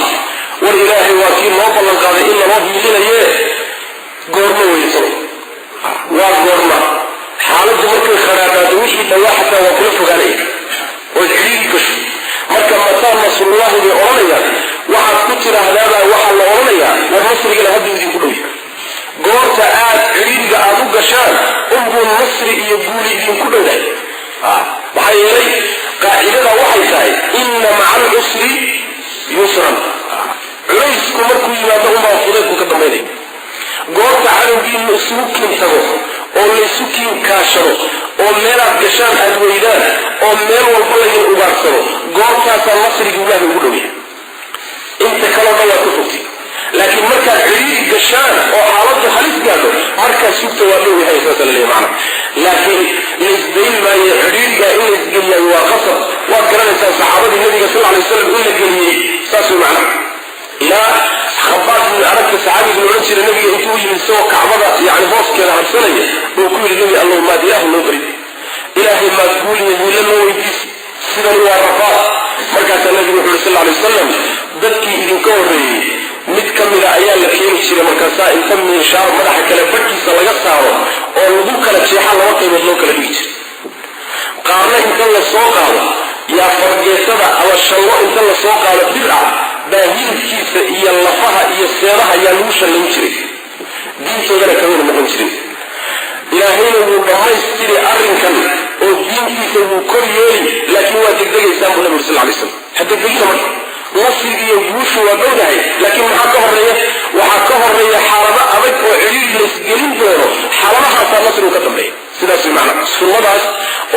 Speaker 1: War Ilaahay waa kii noo ballan qaaday in laloo hiilinaye, goorma weyso? Waa goorma? Xaaladdu markay khadhaadhaado, wixii dhawaa xataa waa kula fogaanaya ood cidhiiri gasho. Marka mataa nasrullahi bay odhanayaan. Waxaad ku tidhaahdaabaa waxaa la odhanayaa: war nasrigana hadduu idinku dhow yahay. Goorta aad cidhiiriga aad u gashaan unbuu nasri iyo guuli idinku dhowdahay. Maxaa yeelay qaacidada waxay tahay inna maca alcusri yusran. Culaysku markuu yimaado unbaa fudaydku ka dambaynaya. Goorta cadowgiinu isugu kiin tago oo laysu kiin kaashado oo meelaad gashaan aad weydaan oo meel walba laydin ugaarsado, goortaasaa nasrigii Ilaahay ugu dhow yahay. Inta kaleo dhan waad ka fogtay, laakiin markaad cidhiiri gashaan oo xaaladdu halis gaadho, markaad sugta waa dhow yahay. Saasa la leeyahy macna. Laakiin laysdayn maayo, cidhiirigaa in laysgeliyaayo waa qasab. Waad garanaysaa saxaabadii Nabiga sal lay waslam in la geliyey, saas way macna. Ilaa Khabaab ibnu Aragta, saxaabigu la odhan jiray, Nabiga intuu u yimid isagoo Kacbada yani hooskeeda harsanaya, uu ku yidhi: "Nebi Allow, maad Ilaahay noo barid? Ilaahay maad guuliya hiilo noo weydiisi?" Sidani waa rafaad. Markaasaa nabigu wuxu uri sal lay wasalam, dadkii idinka horreeyey mid ka mida ayaa la keeni jiray, markaasaa inta miinshaar madaxa kale badhkiisa laga saaro oo lagu kala jeexa laba qaybood loo kala dhigi jiray. Qaarna inta la soo qaado yaa fargeetada ama shallo inta la soo qaado bir ah baa hilibkiisa iyo lafaha iyo seedaha yaa lagu shallayn jiray, diintoodana kamana noqon jirin. Ilaahayna wuu dhammaystiri arrinkan oo diintiisa wuu kor yeeli, laakiin waa degdegaysaan buu nabi uri sal lay slam. Ha degdegina marka, nasriga iyo guushu waa dhowdahay, laakiin maxaa ka horeeya? Waxaa ka horeeya xaalado adag oo cidhiiri laysgelin doono. Xaaladahaasaa nasrigu ka dambeeya. Sidaas way macnaa. Sunnadaas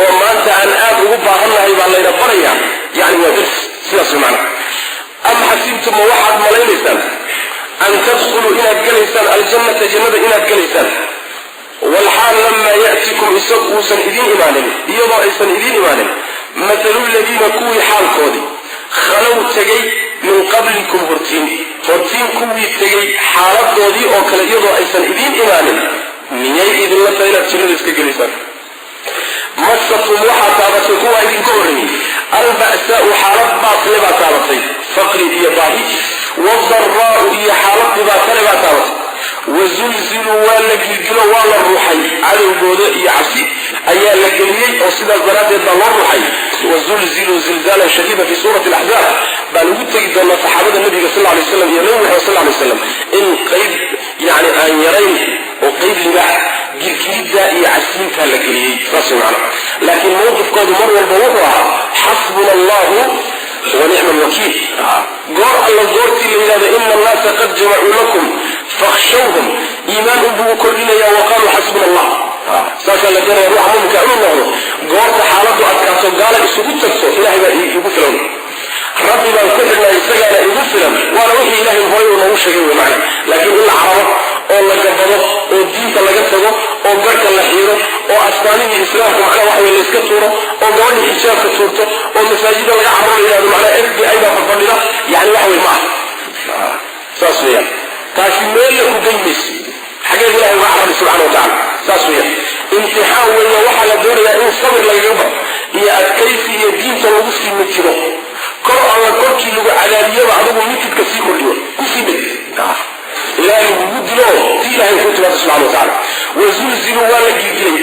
Speaker 1: oo maanta aan aad ugu baahannahay baa layna barayaa, yani waa dars. Sidaas way macnaa. Am xasibtum, ma waxaad malaynaysaan, an tadkhuluu, inaad gelaysaan, aljannata, jannada inaad gelaysaan, walxaal lamaa ya'tikum, isag uusan idiin imaanin, iyadoo aysan idiin imaanin, mathalu ladiina, kuwii xaalkoodii, khalow tegay, min qablikum, hortiin, hortiin kuwii tegay xaaladoodii oo kale, iyadoo aysan idiin imaanin, miyay idinla tahay inaad jannada iska gelaysaan? Masatum, waxaa taabatay kuwaa idinka horreeyey, alba'saau, xaalad baasle baa taabatay, faqri iyo baahi, waaldaraa'u, iyo xaalad dhibaatale baa taabatay, wazulziluu, waa la gilgilo, waa la ruuxay, cadowgooda iyo cabsi ayaa la geliyey oo sidaas daraaddeed baa loo ruuxay. Wazulziluu zilzaalan shadiida fi suurati alaxzaab baan ugu tegi doonaa. Saxaabada nabiga sal lay slam iyo nabi Maxamed sal lay slam in qayb yani aan yarayn oo qayb libaax gilgilidda iyo cabsiintaa la geliyey, saas way macana. Laakiin mowqifkoodu mar walba wuxuu ahaa xasbuna allahu wa nicma alwakiil. Goor alla goortii la yidhahdo ina annaasa qad jamacuu lakum fakhshawhum, iimaan unbuu u kordhinaya, wa qaaluu xasbuna allah. Saasaa la doonaya ruuxa muminka inuu noqdo. Goorta xaaladdu adkaato, gaala isugu tagto, ilahay baa igu filan, rabbi baan ku xidhnaa, isagaana igu filan. Waana wixii ilahay horay uu noogu sheegay wey macna. Laakiin in la cararo oo la gabado oo diinta laga tago oo garhka la xiiro oo astaamihii islaamka macnaha wax wey layska tuuro oo gabadhii xijaabka tuurto oo masaajida laga cararo, la yidhahdo macnaha FBI baa fadhfadhida, yani wax wey ma aha. Saas weeyaan, taasi meella ku gey mayso. Xaggeed ilahay uga carari subxana wa tacala? Saas weeyaan, imtixaan weeye. Waxaa la doonayaa in sabir lagaga baro iyo adkaysi iyo diinta lagu sii mitido. Kor alla korkii lagu cadaadiyaba adigu mitidka sii kordhiyo, kusii mid ilaa lagugu dilo ti ilahay kuu timaado subxana wa tacala. Wazulziluu, waa la gilgilay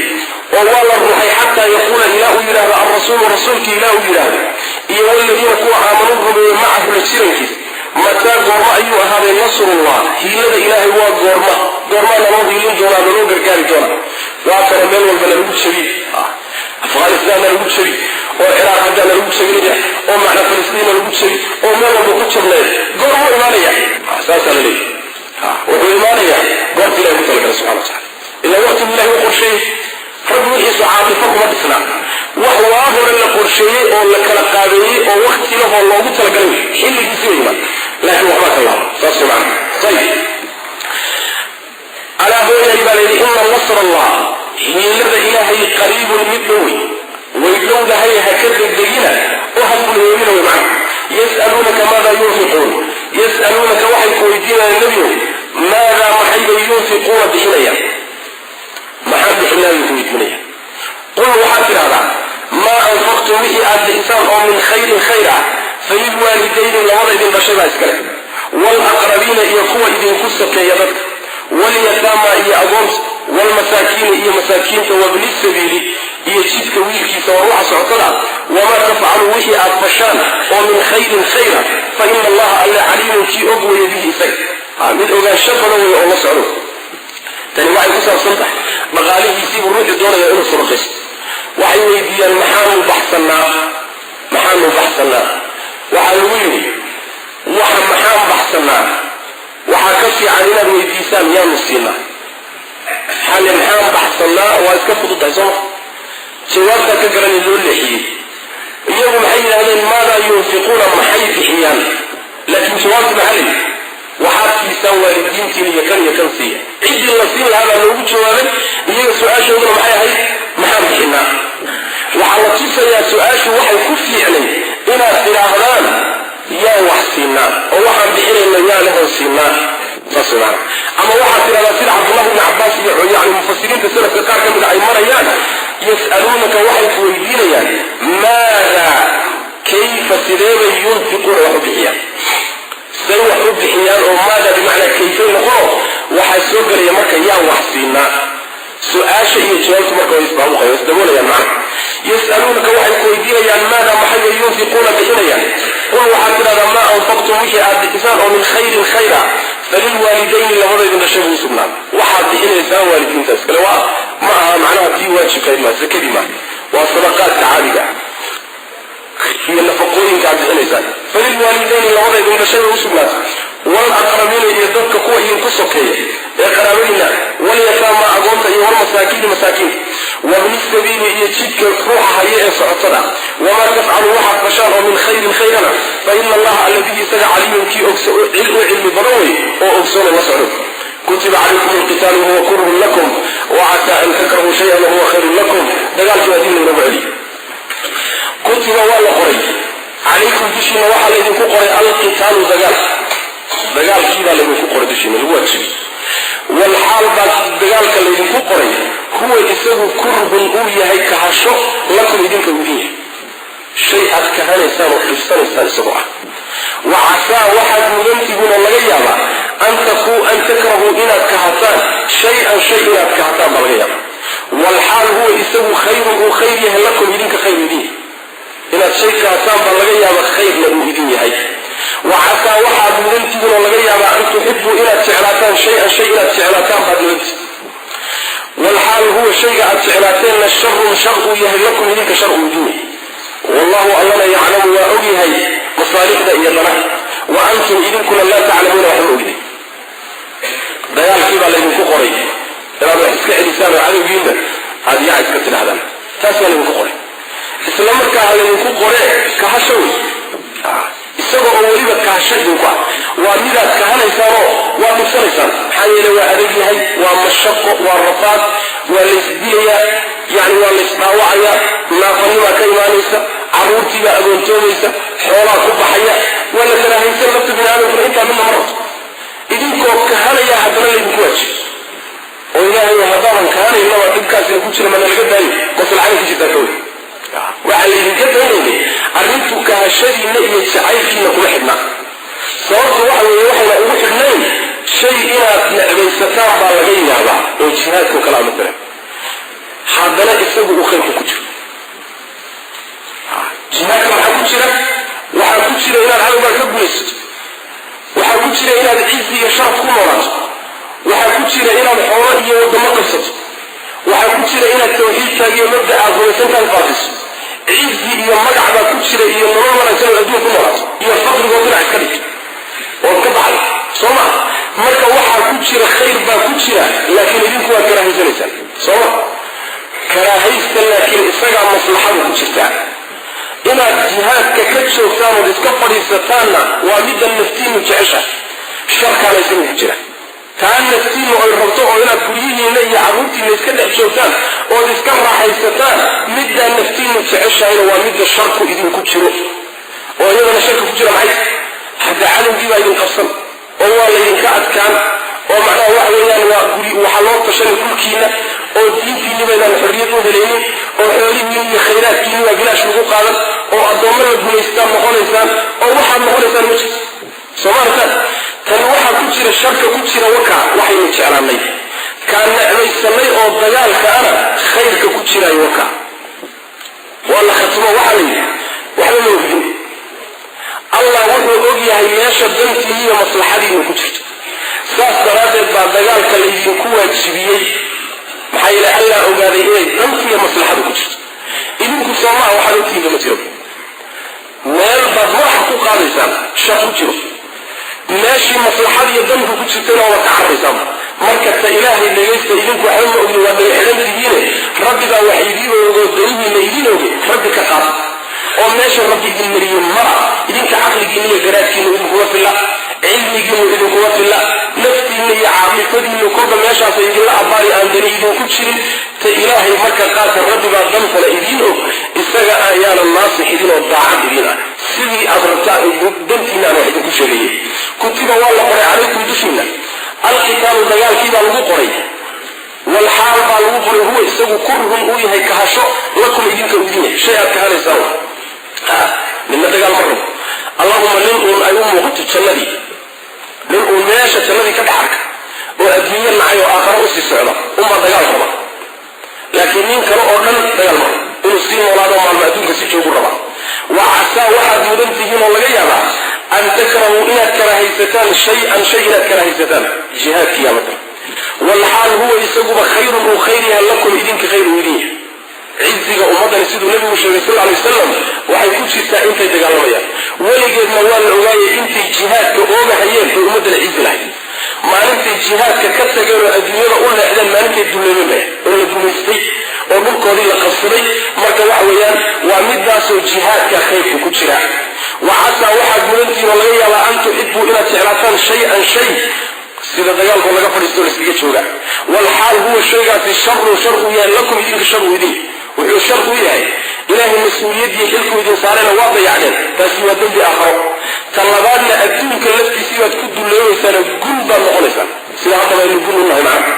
Speaker 1: oo waa la ruxay, xataa yaquula, ilaa uu yidhahdo, alrasuulu, rasuulkii ilaa uu yidhaahdo, iyo waladiina, kuwa aamanuu rumeeyey, macahu, la jirankiis, mataa, goorma ayuu ahaaday, nasrullah, hiilada ilaahay waa goorma? Goormaa naloo hiilin doonaa, naloo gargaari doonaa? Waa kale meel walba nalagu jabi, Afghanistaanna lagu jabi, oo Ciraaq haddaa nalagu jabinaya, oo macna Falistiinna lagu jabi, oo meel walba ku jabnay. Goormuu imaanaya? Saasaa la leeyahy. Wuxuu imaanayaa goorta ilahay ku talagalay subxana wa tacala, ilaa waqtigu ilahay u qorsheeyey. Rabbi wixiisu caatifo kuma dhisna. Wax waa hore la qorsheeyey oo la kala qaabeeyey oo wakti lahoo loogu talagalay, xilligiisi ba imaan, laakiin waxbaa ka laaba. Saas way macana. Ayib, alaa hooyay baa layidhi, ina nasr allah, hiilada ilaahay, qariibun, mid dhowey, way dhowdahay, ha ka degdegina oo ha fulhoomina wey macna. Yas'aluunaka maadaa yunfiquun. Yas'aluunaka, waxay ku weydiinayaan, nebiyow, maadaa, maxay bay, yunfiquuna, bixinayaan, maxaan bixinaa bay ku weydiinayaan. Qul, waxaad tidhahdaa, maa anfaqtum, wixii aad bixisaan oo min khayrin, khayr ah, falilwaalidayni, labada idin dhashay baa iskale, waalaqrabiina, iyo kuwa idinku sokeeya dadka, walyataama, iyo agoonta, waalmasaakiini, iyo masaakiinta, wabni sabiili, iyo jidka wiilkiisa, waa ruuxa socotada. Wamaa tafcaluu, wixii aad fashaan oo min khayrin, khayra, fa ina allaha, alle, caliimun, kii og weeye, bihi, isaga, mid ogaansho badan weeye oo la socdo. Tani waxay ku saabsan tahay dhaqaalihiisiibuu ruuxu doonaya inuu sadaqaysto. Waxay weydiiyaan maxaanu baxsannaa, maxaanu baxsannaa? Waxaa lagu yidhi, waxa maxaan baxsannaa waxaa ka fiican inaad weydiisaan yaanu siinaa. Maxaa le maxaan baxsannaa? Waa iska fududahay sooma? Jawaabtaa ka garani loo leexiyey. Iyagu maxay yidhahdeen? Maadaa yunfiquuna, maxay bixiyaan? Laakiin jawaabtu maxaa layidhi? Waxaad siisaan waalidiintiin iyo kan iyo kan siiya. Ciddii la siin lahaa baa loogu jawaabay. Iyaga su-aashooduna maxay ahayd? Maxaan bixinaa? Waxaa la tusayaa su-aashu waxay ku fiicnay inaad tidhaahdaan yaan wax siinaa oo waxaan bixinayna yaa lehoo siinaa. Saas maana. Ama waxaad tidhahdaa sida Cabdullahi ibni Cabbaas iyo yani mufasiriinta salafka qaar ka mida ay marayaan, yas'aluunaka, waxay ku weydiinayaan, maadaa Kayfa, sideebay, yunfiquuna wax u bixiyaan, say wax u bixiyaan, oo maada bimacnaa kayfay noqono. Waxaa soo gelaya marka yaan wax siinaa. Su-aasha iyo jawaabtu marka way isbaabuqaya, way isdaboolayaan macna. Yas'aluunaka, waxay ku weydiinayaan, maada, maxay, yunfiquuna bixinayaan. Qul, waxaad tidhahdaa, maa anfaqtum, wixii aad bixisaan oo min khayrin khayra, falilwaalidayni, labadaydin dhashay buu sugnaan. Waxaad bixinaysaan waalidiinta iskale. Waa ma aha macnaha tii waajibkayd maa, sakadii maa, waa sadaqaadka caadiga iyo nafaqooyinka aad bixinaysaan. Falilwaalidayni, labadaydin dhashay bay u sugnaatay, walaqrabiina, iyo dadka kuwa idinku sokeeya ee qaraabadiina, walyataama, agoonta, iyo walmasaakiini, masaakiinta, wabni sabiili, iyo jidka ruuxa haya ee socotada. Wamaa tafcalu, waxaad fashaan oo min khayrin khayrana, fa ina Allaha alladii isaga caliimun kii u cilmi badan wey oo ogsoona la socdo. Kutiba calaykum alqitaalu wahuwa kurhun lakum wacasaa an takrahuu shayan wahuwa khayrun lakum. Dagaalkii waa dib laynooga celiy. Kutiba, waa la qoray, calaykum, dushiina waxaa laydinku qoray, alqitaalu, dagaal. Dagaalkiibaa laydinku qoray dushiina, lagu waajibay. Walxaal baa dagaalka laydinku qoray, huwa isagu kurhun uu yahay kahasho, lakum, idinka uu idin yahay, shay aad kahanaysaan oo dhibsanaysaan isagoo ah. Wa casaa, waxaad mudantihiinoo laga yaabaa, an takrahuu, inaad kahataan, shay-an, shay inaad kahataan baa laga yaabaa, walxaal huwa isagu khayrun, uu khayr yahay, lakum, idinka khayr idin yahay. Inaad shay kahataan baa laga yaaba, khayrna uu idin yahay. Wa casaa, waxaad mudantihiin oo laga yaabaa, an tuxibuu, inaad jeclaataan, shay-an, shay inaad jeclaataan baad mudantihin, walxaal huwa shayga aad jeclaateenna sharun, shar uu yahay, lakum, idinka shar uu idin yahay. Wallahu, allana, yaclamu, waa og yahay masaalixda iyo danaha, wa antum, idinkuna, laa taclamuuna, waxma ogday. Dagaalkii baa laydinku qoray inaad wax iska celisaan oo cadowgiinna aad yaa iska tidhahdaan. Taas baa laydinku qoray. Isla markaa ha laydinku qoree, kahasho wey, isagoo oo weliba kahasho idinku ah. Waa midaad kahanaysaanoo waad dhibsanaysaan. Maxaa yeele, waa adag yahay, waa mashaqo, waa rafaad, waa laysdilayaa, yani waa laysdhaawacayaa, naafanimaa ka imaanaysa, carruurtiibaa agoontoomaysa, xoolaa ku baxaya, waa la karaahaysan. Lafta bini aadamkuna intaa midna ma rabto. Idinkoo kahanaya haddana laydinku waajibo oo Ilaahay haddaanan kahanaynaba dhibkaasina ku jira mana laga daayo, maslaxada ku jirtaa ka wey. Waxaa laydinka daynaynay arrintu kahashadiinna iyo jacaylkiina kuma xidhnaa. Sababtu waxa weeye, waxayna ugu xidhnayn, shay inaad necbaysataan baa laga yaabaa oo jihaadkao kale a maalan, haddana isagu uu khayrku ku jiro. Jihaadka maxaa ku jira? Waxaa ku jira inaad cadowgaa ka guulaysato, waxaa ku jira inaad cizi iyo sharaf ku noolaato, waxaa ku jira inaad xoolo iyo wadamo qabsato, waxaa ku jira inaad tawxiidkaaga iyo mabda aad rumaysantahay faafiso. Cizi iyo magac baa ku jira iyo nolol wanaagsan oo adduun ku noolaato iyo faqrigoo dhinac iska dhigto ood ka baxday. Soo ma? Marka waxaa ku jira khayr baa ku jira, laakiin idinku waad karaahaysanaysaan. Soo ma? Karaahaysta, laakiin isagaa maslaxadu ku jirtaa. Inaad jihaadka ka joogtaan ood iska fadhiisataanna waa midda naftiinnu jecesha, sharkaana isagu ku jira. Taa naftiinnu ay rabto oo inaad guryihiinna iyo carruurtiinna iska dhex joogtaan ood iska raaxaysataan, middaa naftiinnu jeceshahayna waa midda sharku idinku jiro. Oo iyadana sharka ku jira maxay? Hadda cadowgii baa idin qabsan oo waa laydinka adkaan, oo macnaha waxa weeyaan waa guri waxaa loo tashanay dhulkiina, oo diintiinni baydaan xorriyad u helaynin, oo xoolihiinni iyo khayraadkiinni baa bilaash lagu qaadan, oo addoommo la gumaystaan noqonaysaan, oo waxaad noqonaysaan ma jirto. Soo ma aragtaan? Tani waxaa ku jira sharka ku jira wakaa waxaynu jeclaanay, kaa necbaysanay oo dagaalka ana khayrka ku jiraayo wakaa. Waa la khatimo. Waxaa la yidhi, waxba ma ogdin, Allah wuxuu og yahay meesha dantiinni iyo maslaxadiinnu ku jirto. Saas daraaddeed baa dagaalka laydinku waajibiyey. Maxaa yeele, Allah ogaaday inay dantiiyo maslaxadu ku jirto. Idinku soomaha waxaad ogtihiinba ma jiro. Meel baad madaxa ku qaadaysaan shar ku jiro, meeshii maslaxad iyo danku ku jirtayna waad ka cararaysaan. Marka ta Ilaahay dhegaysta. Idinku waxba ma ogni, waa dhaga xidhan tihiine. Rabbi baa wax idiin ogoo danihiina idiin oge. Rabbi ka qaata oo meesha Rabbi idin mariye mara. Idinka caqligiinna iyo garaadkiinu idinkuma filla, cilmigiinu idinkuma filla, naftiinna iyo caaqifadiinnu kolba meeshaasa idinla abbaari aan dani idinku jirin. Ta Ilaahay marka qaata. Rabbi baa dantana idiin og, isaga ayaana naasix idin oo daacad idiin ah. Sidii aad rabtaan dantiinna aan wax idinku sheegayay. Kutiba, waa la qoray, calaykum, dushiinna, alqitaalu, dagaalkii baa lagu qoray. Walxaal baa lagu qoray, huwa isagu kurhun uu yahay kahasho, lakum, idinka uu idin yahay, shay aad kahanaysaan. Ninna dagaal ma rabo. Allahuma nin uun ay u muuqato jannadii, nin uun meesha jannadii ka dhex arka oo adduunyo nacay oo aakharo usii socda unbaa dagaal raba. Laakiin nin kale oo dhan dagaal ma rabo, inuu sii noolaado, maalmo adduunka si joogu rabaa. Wa casaa, waxaad mudan tihiin oo laga yaabaa, an takrahuu, inaad karahaysataan, shay-an, shay inaad karahaysataan, jihaadkiyaa matal, walxaal huwa isaguba khayrun, uu khayr yahay, lakum, idinka khayr uu idin yahay. Ciziga ummaddani, siduu nabigu sheegay sal alay wasalam, waxay ku jirtaa intay dagaalamayaan. Weligeedna waa la ogaayay, intay jihaadka oogahayeen bay ummaddana cizi lahayd. Maalintay jihaadka ka tageen oo adduunyada u leexdeen, maalintay duleemeen bay oo la gumaystay oo dhulkoodii la qabsaday. Marka waxa weeyaan, waa midaasoo jihaadka khayrku ku jira. Wa casaa, waxaad mudantihiin oo laga yaabaa, an tuxibuu, inaad jeclaataan, shay-an, shay, sida dagaalkoo laga fadhiisto laiskaga jooga, walxaal huwa shaygaasi sharun, shar uu yahay, lakum, idinka shar uu idin. Wuxuu shar u yahay, ilaahay mas-uuliyaddii xilkuu idin saarayna waa dayacdeen. Taasi waa dembi aakharo. Ta labaadna, adduunka laftiisii baad ku dulloobaysaanoo gun baad noqonaysaan, sida haddaba aynu gun u nahay macna.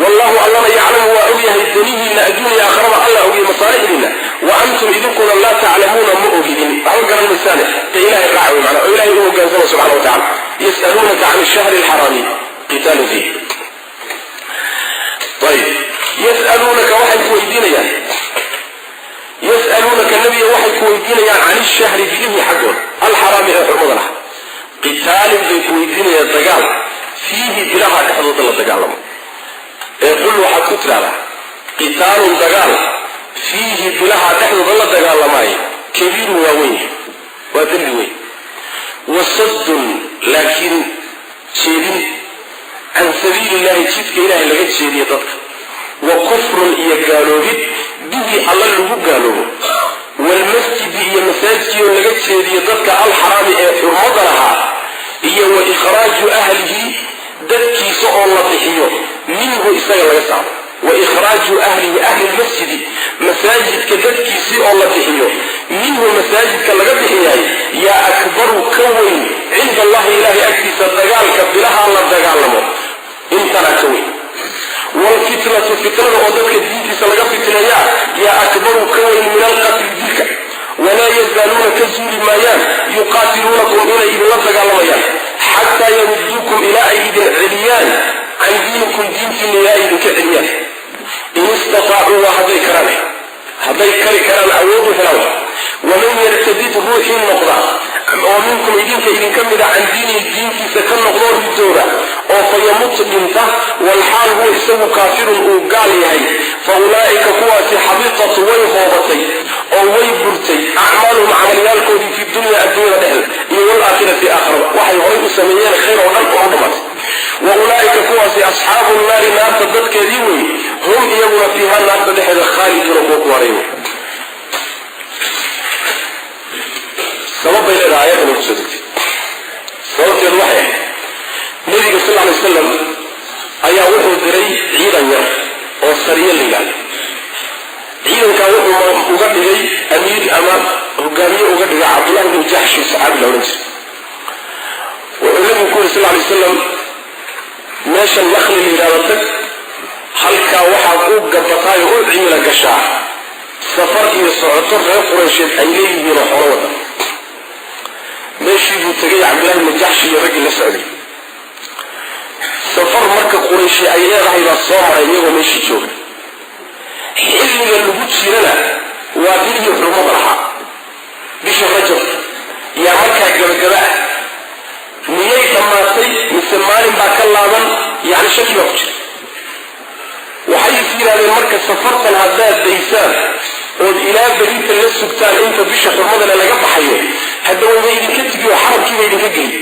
Speaker 1: Wallahu, allana, yaclamu, waa ogyahay danihiinna adduun iyo aakharaba. Allah ogyahay masaalixdiinna, wa antum, idinkuna, laa taclamuuna, ma ogidin, waxba garan maysaane. Dee ilahay raaca wey macnaa, oo ilahay u hogaansama subxana wa tacala. Yas'aluunaka can ishahri alxaraami qitaalun fiih. Ayib, yas'aluunaka, waxay ku weydiinayaan, yas'aluunaka, nebiga waxay ku weydiinayaan, can ishahri, bilihii xaggooda, alxaraami, ee xurmada laha, qitaalin bay ku weydiinayaan, dagaal, fiihi, bilaha dhexdooda la dagaalamo. Ee qul, waxaad ku tidhahdaa, qitaalun, dagaal, fiihi, bilaha dhexdooda la dagaalamaayo, kabiirun, waa weyn yahay, waa dembi weyn. Wasaddun, laakiin jeedin, can sabiili illahi, jidka ilahay laga jeediya dadka, wa kufrun, iyo gaaloobid, bihi, alla lagu gaaloobo, waalmasjidi, iyo masaajidkii oo laga jeediyo dadka, alxaraami, ee xurmada lahaa, iyo wa ikhraaju ahlihi, dadkiisa oo la bixiyo, minhu, isaga laga saaro, wa ikhraaju ahlihi, ahli lmasjidi, masaajidka dadkiisii oo la bixiyo, minhu, masaajidka laga bixiyahay, yaa akbaru, ka weyn, cinda allahi, ilahay agtiisa, dagaalka bilaha la dagaalamo intanaa ka weyn. Waalfitnatu, fitnada oo dadka diintiisa laga fitneeyaa, yaa akbaru, ka weyn, min alqatli, dilka. Walaa yazaaluuna, ka zuuli maayaan, yuqaatiluunakum, inay idinla dagaalamayaan, xataa yaruduukum, ilaa ay idin celiyaan, can diinikum, diintiina ilaa ay idinka celiyaan, in istataacuu, waa hadday karaan, hadday kari karaan, awood u helaan. Waman yartadid, ruuxii noqda, oo minkum, idinka idinka mida, can diinihi, diintiisa ka noqdoo ridooda, oo fa yamut, dhinta, walxaal huwa isagu kaafirun, uu gaal yahay, fa ulaa'ika, kuwaasi, xabitat, way hoobatay oo way burtay, acmaaluhum, camalyaalkoodii, fi dunya, adduunyada dhexda, iyo walaakhirati, aakhirada. Waxay horay u sameeyeen khayr oo dhan oo u dhammaatay. Wa ulaa'ika, kuwaasi, asxaabu nnaari, naarta dadkeedii wey, hum, iyaguna, fiiha, naarta dhexeeda, khaaliduuna, kuwa ku waray. Sabab bay leedahay aayaddan ay kusoo degtay. Sababteedu waxay ahayd, nabiga sal alay wasalam ayaa wuxuu diray ciidan yar oo sariye la yidhahdo. Ciidankaa wuxuu uga dhigay amiir ama hogaamiye uga dhigay Cabdullahi bnu Jaxshi, saxaabi la odhan jiray. Wuxuu nabigu ku yiri sal alay wasalam, meesha Nakli la yidhahdo tag, halkaa waxaad u gabataay oo u cimilo gashaa safar iyo socoto reer Quraysheed ay leeyihiin oo xoolo wada. Meeshii buu tegay Cabdillahi bnu Jaxshi iyo raggii la socday. Safar marka Qurayshi ay leedahay baa soo maray iyagoo meeshii jooga. Xilliga lagu jirana waa bilihii xurmada lahaa, bisha Rajab yaa markaa gabagaba ah. Miyay dhammaatay mise maalin baa ka laaban? Yacni shaki baa ku jira. Waxay is yidhahdeen marka, safartan haddaad daysaan ood ilaa berinta la sugtaan inta bisha xurmadale laga baxayo, hadda wayba idinka tigi oo xarabkiiba idinka geli.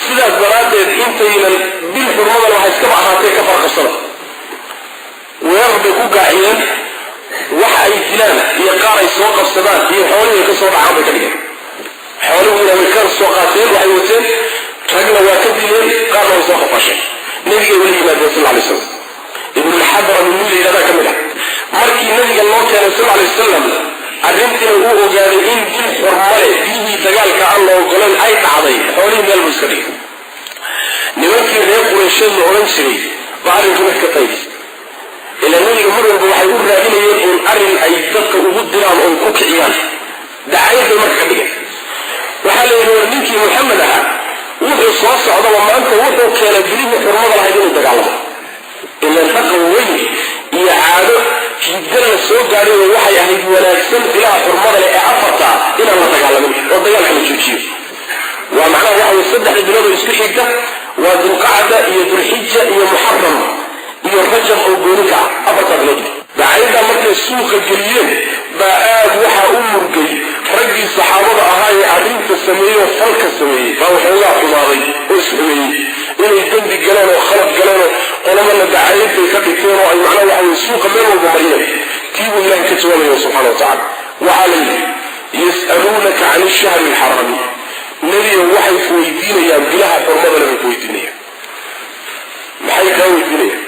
Speaker 1: Sidaas daraaddeed intaynan bil xurmadale waxa iskaba ahaatee ka farqabsada. Weerar bay ku gaaciyeen. Wax ay dilaan iyo qaar ay soo qabsadaan iyo xoolihii ay ka soo dhacaan bay ka dhigeen. Xoolihiina way ka soo qaateen, waxay wateen, ragna waa ka dileen, qaarna way soo qafaasheen. Nabigay wala yimaadeen sal alay slam. Ibnulxadrami nin la yidhahdaa ka mid ah. Markii nabiga loo keenay sal alay wasalam arrintiina uu ogaaday in dil xurmale, bilihii dagaalka aan la ogoleen ay dhacday, xoolihii meel buu iska dhigay. Nimankii reer Quraysheed la odhan jiray baa arrinkii wax ka qaybisay. Ilaa nebiga mar walba waxay u raadinayeen uun arrin ay dadka ugu diraan oy ku kiciyaan, dacayad bay marka ka dhigeen. Waxaa la yidhi, war ninkii Muxamed ahaa wuxuu soo socdaba maanta wuxuu keenay bilihii xurmada lahayd inuu dagaalamo. Ilan dhaqan weyn iyo caado hidda la soo gaadhay oo waxay ahayd wanaagsan bilaha xurmada leh ee afartaa inaan la dagaalamin oo dagaalka la joojiyo. Waa macnaha waxa way saddexda bilood oo isku xigta, waa Dulqacda iyo Dulxija iyo Muxaram iyo Rajab oo gooni ka ah, afartaa bilood. Dacayaddaa markay suuqa geliyeen baa aad waxaa u murgay raggii saxaabada ahaa ee arrinta sameeyey oo falka sameeyey, baa waxoogaa xumaaday oo isxumeeyey inay dembi galeen oo khalad galeen oo qolamana dacayad bay ka dhigteen oo ay macnaha waxa weye suuqa meel walba mariyeen. Tii buu Ilahay ka jawaabaya subxana wa tacala. Waxaa la yidhi, yas'aluunaka can ishahri alxaraami. Nebiga waxay ku weydiinayaan bilaha xurmada le bay ku weydiinayaan. Maxay kaa weydiinayaan?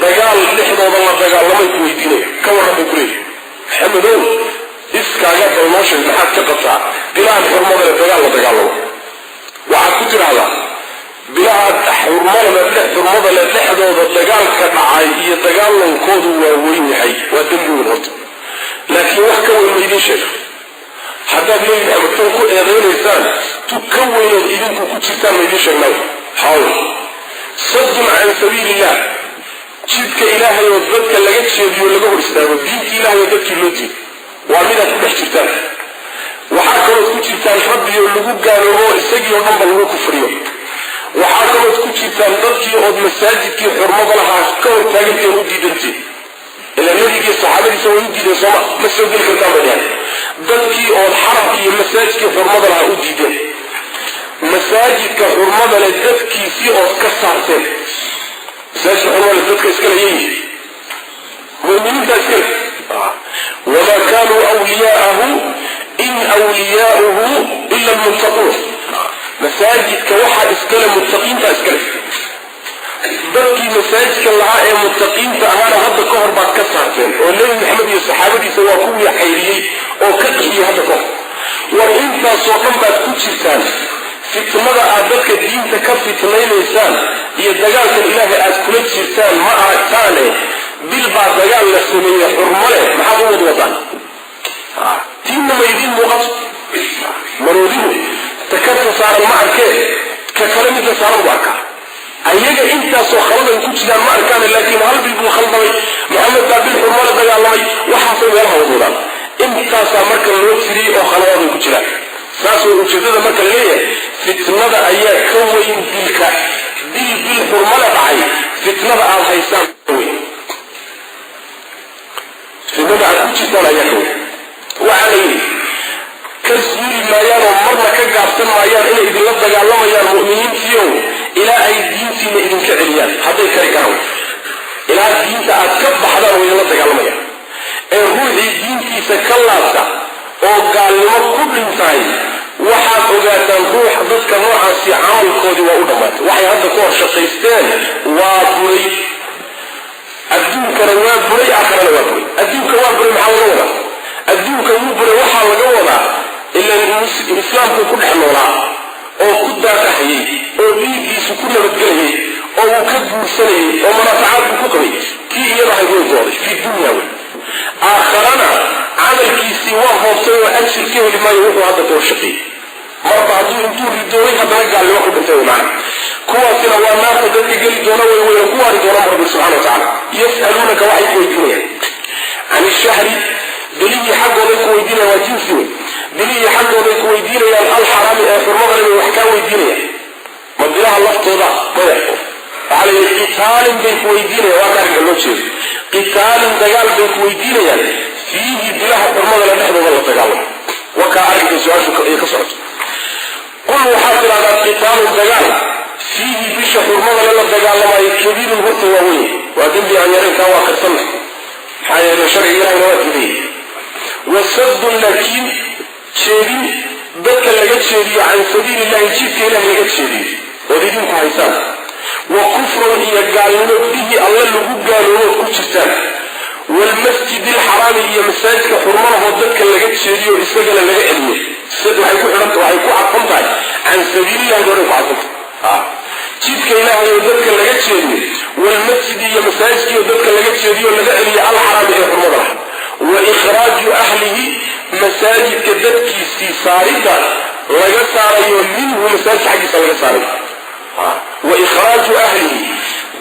Speaker 1: Dagaal dhexdooda la dagaalamay ku weydiinayaan, ka warran bay ku leeyihin. Maxamedow, iskaaga bal noo sheeg, maxaad ka qabtaa bilahan xurmada le dagaal la dagaalamo? Waxaad ku tidhaahdaa, bilaha xurmada le dhexdooda dagaalka dhacay iyo dagaalankoodu waa weyn yahay, waa dembi weyn horta, laakiin wax ka weyn ma idiin sheega? Haddaad Nebi Maxamed tan ku eedaynaysaan, tu ka weynood idinku ku jirtaan ma idiin sheegnaa? Haw, saddun can sabiili illah, jidka Ilaahay oo dadka laga jeediyo, laga hor istaago, diinta Ilahay oo dadkii loo diido, waa midaad ku dhex jirtaan. Waxaa kalood ku jirtaan Rabbi oo lagu gaaloobo, isagii oo dhanba lagu kufriyo. Waxaa kalood ku jirtaan dadkii ood masaajidkii xurmada lahaa ka hor taaganteen, u diidanteen. Ilaa nebigii saxaabadiisa way u diideen, sooma? Ma soo geli kartaan bay dheheen. Dadkii ood xaramka iyo masaajidkii xurmada lahaa u diideen, masaajidka xurmada leh dadkiisii ood ka saarteen. Masaajidka xurmada leh dadka iskale yeeyihi, muminiinta iskale. Wamaa kaanuu wliyaa'ahu in wliyaa'uhu ila almuttaquun. Masaajidka waxaa iskale muttaqiinta iskale. Dadkii masaajidka lahaa ee muttaqiinta ahaana hadda ka hor baad ka saarteen, oo Nebi Maxamed iyo saxaabadiisa waa kuwii xayriyey oo ka qixiyey hadda ka hor. War intaasoo dhan baad ku jirtaan. Fitnada aad dadka diinta ka fitnaynaysaan iyo dagaalkan Ilaahay aad kula jirtaan ma aragtaane? Bil baa dagaal la sameeye xurmo leh, maxaad u wadwadaan? Tiinna ma idiin muuqato? Maroodigu takarta saaran ma arkee, ka kale midka saaran buu arkaa. Ayaga intaasoo khaladay ku jiraan ma arkaan, laakiin hal bil buu khaldamay, Maxamed baa bil xurmo la dagaalamay, waxaasay meelaha wadwadaan. Intaasaa marka loo tiriyey oo khaladaday ku jiraan. Saas way ujeedada marka la leeyahay fitnada ayaa ka weyn dilka. Dil bil xurmo la dhacay, fitnada aad haysaan ka weyn, fitnada aad ku jirtaan ayaa ka weyn. Waxaa la yidhi, ka zuuli maayaan oo marna ka gaabsan maayaan inay idinla dagaalamayaan mu'miniintiiow, ilaa ay diintiina idinka celiyaan hadday kari karaan. Ilaa diinta aad ka baxdaan way idinla dagaalamayaan. Ee ruuxii diintiisa ka laabta oo gaalnimo ku dhintahay, waxaad ogaataan ruux dadka noocaasi camalkoodii waa u dhammaatay. Waxay hadda ku hor shaqaysteen waa buray. Adduunkana waa buray, aakharana waa buray. Adduunka waa buray, maxaa laga wadaa? Adduunka wuu buray waxaa laga wadaa, ilan islaamku ku dhex noolaa oo ku daaqahayey oo dhiiggiisu ku nabadgelayay oo uu ka guursanayay oo manaafacaadku ku qabay, tii iyadahay way gooday fi dunya wey. Aakharana camalkiisii waa hoobtay oo ajir ka heli maayo wuxuu hadda ka hor shaqeeyey, marba hadduu intuu ridoobay haddana gaalnimo ku dhintay wey macna. Kuwaasina waa naarta dadka geli doona way, weyna ku waari doona Rabbi subxana wa tacala. Yas'aluunaka, waxay ku weydiinayaan, can ishahri, bilihii xaggooday ku weydiinayaan, waa jinsi wey. Bilihii xaggooday ku weydiinayaan, alxaraami ee xurmada leh bay wax kaa weydiinayaan. Ma bilaha laftooda? Maya. Waxaa la yidhi, qitaalin bay ku weydiinayaan, waa ka arrinka loo jeedo. Qitaalin, dagaal bay ku weydiinayaan, fiihi, bilaha xurmada le dhexdooda la dagaalamo. Waa kaa arrinka su-aashu ay ka socoto. Qul, waxaad tidhahdaa, qitaalun, dagaal, fiihi, bisha xurmada le la dagaalamayo, kabiirun, horta waa weyn, waa dembi aan yarayn, kaa waa qirsanna, maxaa yeelay sharciga Ilahina waa diidayay. Wasaddun, laakiin jeedin dadka laga jeediyo, can sabiili illahi, jidka Ilahi laga jeediyo ood idinku haysaan, wa kufrun, iyo gaalnimo, bihi, Alle lagu gaaloobood ku jirtaan, waalmasjidi alxaraami, iyo masaajidka xurmalahoo dadka laga jeediyo isagana laga celiyo. Waxay ku xidhanta, waxay ku cadfan tahay can sabiilillahi horay ku cadfanta, jidka Ilaahay oo dadka laga jeediyo, waalmasjidi, iyo masaajidkii oo dadka laga jeediyo laga celiyo, alxaraami ee xurmada laha, wa ikhraaju ahlihi, masaajidka dadkiisii saaridda. laga saarayo minhu masaajidka xaggiisa laga saarayo. Wa ikhraaju ahlihi,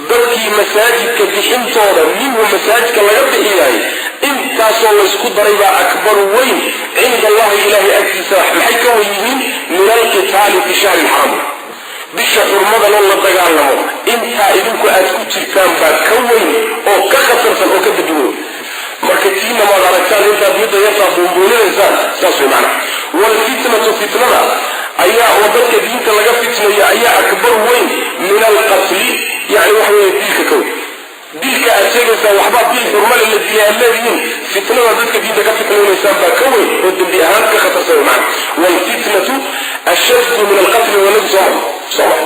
Speaker 1: dadkii masaajidka bixintooda minhu masaajidka laga bixiyaay, intaasoo laysku daray baa akbaru weyn cinda allahi, ilahay agtiisa. Maxay ka wen yihiin? Min alqitaali fi shahri lxaram, bisha xurmadana la dagaalamo. Intaa idinku aad ku jirtaan baa ka weyn oo ka khatarsan oo ka dambi weyn. Marka tiina maad aragtaan intaad midda yartaa buunbuuninaysaan, saas way macnaha. Waalfitnatu, fitnada ayaa oo dadka diinta laga fitnayo ayaa akbar weyn min alqatli, yani waxa weeye dilka ka weyn. Dilka aad sheegaysaan waxbaa bil xurmale la dilay aad leedihiin, fitnada dadka diinta ka fitnaynaysaan baa ka weyn oo dembi ahaan ka khatarsan way macna. Waalfitnatu ashaddu min alqatli, waa lagu soo sooma,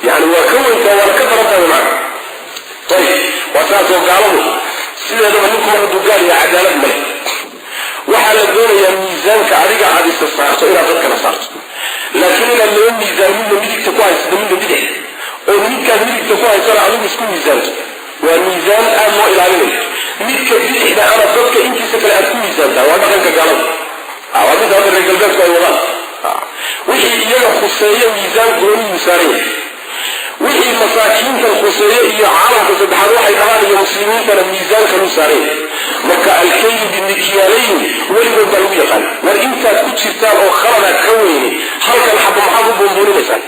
Speaker 1: yani waa ka weyntaa waana ka daran tahay macna. Ayib, waa saas oo gaaladu sideedaba ninku mar hadduu gaal yahay cadaalad male. Waxaa la doonayaa miisaanka adiga aad isa saarto inaad dadkana saarto, laakiin inaad laba miisaan, midna midigta ku haysato midna bidix, oo midkaad midigta ku haysana adigu isku miisaanto, waa miisaan aad loo ilaalinayo. Midka bidixda ana dadka intiisa kale aad ku miisaantaa, waa dhaqanka gaalada, waa midda hadda reer galbeedku ay wadaan. Wixii iyaga khuseeya miisaan gooniyuu saaran yahay, wixii masaakiintan khuseeye iyo caalamka saddexaad waxay dhahaan iyo muslimiintana miisaan kaluu saaran yahay. Marka alkaylu bimikyaalayn weligood baa lagu yaqaan. War intaad ku jirtaan oo khaladaa ka weyne, halkan xaba maxaad u buunbuuninaysaan?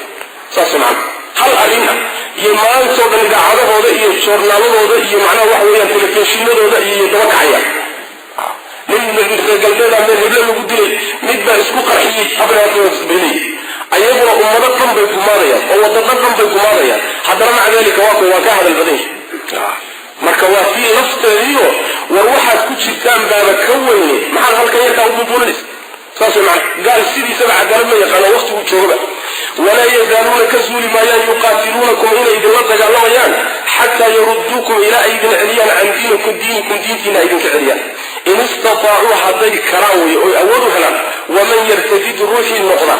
Speaker 1: Saas macana. Hal arrin ah iyo maantoo dhan idaacadahooda iyo joornaaladooda iyo macnaha waxa weeyaan telefishinadooda iyo daba kacayaan. Nin reer galbeeda meel heble lagu dilay, mid baa isku qarxiyey, abrahaasbay leeyihin. Ayaguna ummado dhan bay gumaadayaan oo wadado dhan bay gumaadayaan, haddana maca dalika waa kuwa waa ka hadal badan yahay. Marka waa sii lafteediio war waxaad ku jirtaan baaba ka weyne, maxaad halkan yarkaa u buunbuuninaysa? Saas way macana. Gaal sidiisaba cadaalad ma yaqaano waqtiguu joogaba. Walaa yazaaluuna, ka zuuli maayaan, yuqaatiluunakum, inay idinla dagaalamayaan, xataa yaruduukum, ilaa ay idin celiyaan, can diinikum, diinikum, diintiina ay idinka celiyaan, in istataacuu, hadday karaan wey oy awood u helaan. Waman yartadid, ruuxii noqda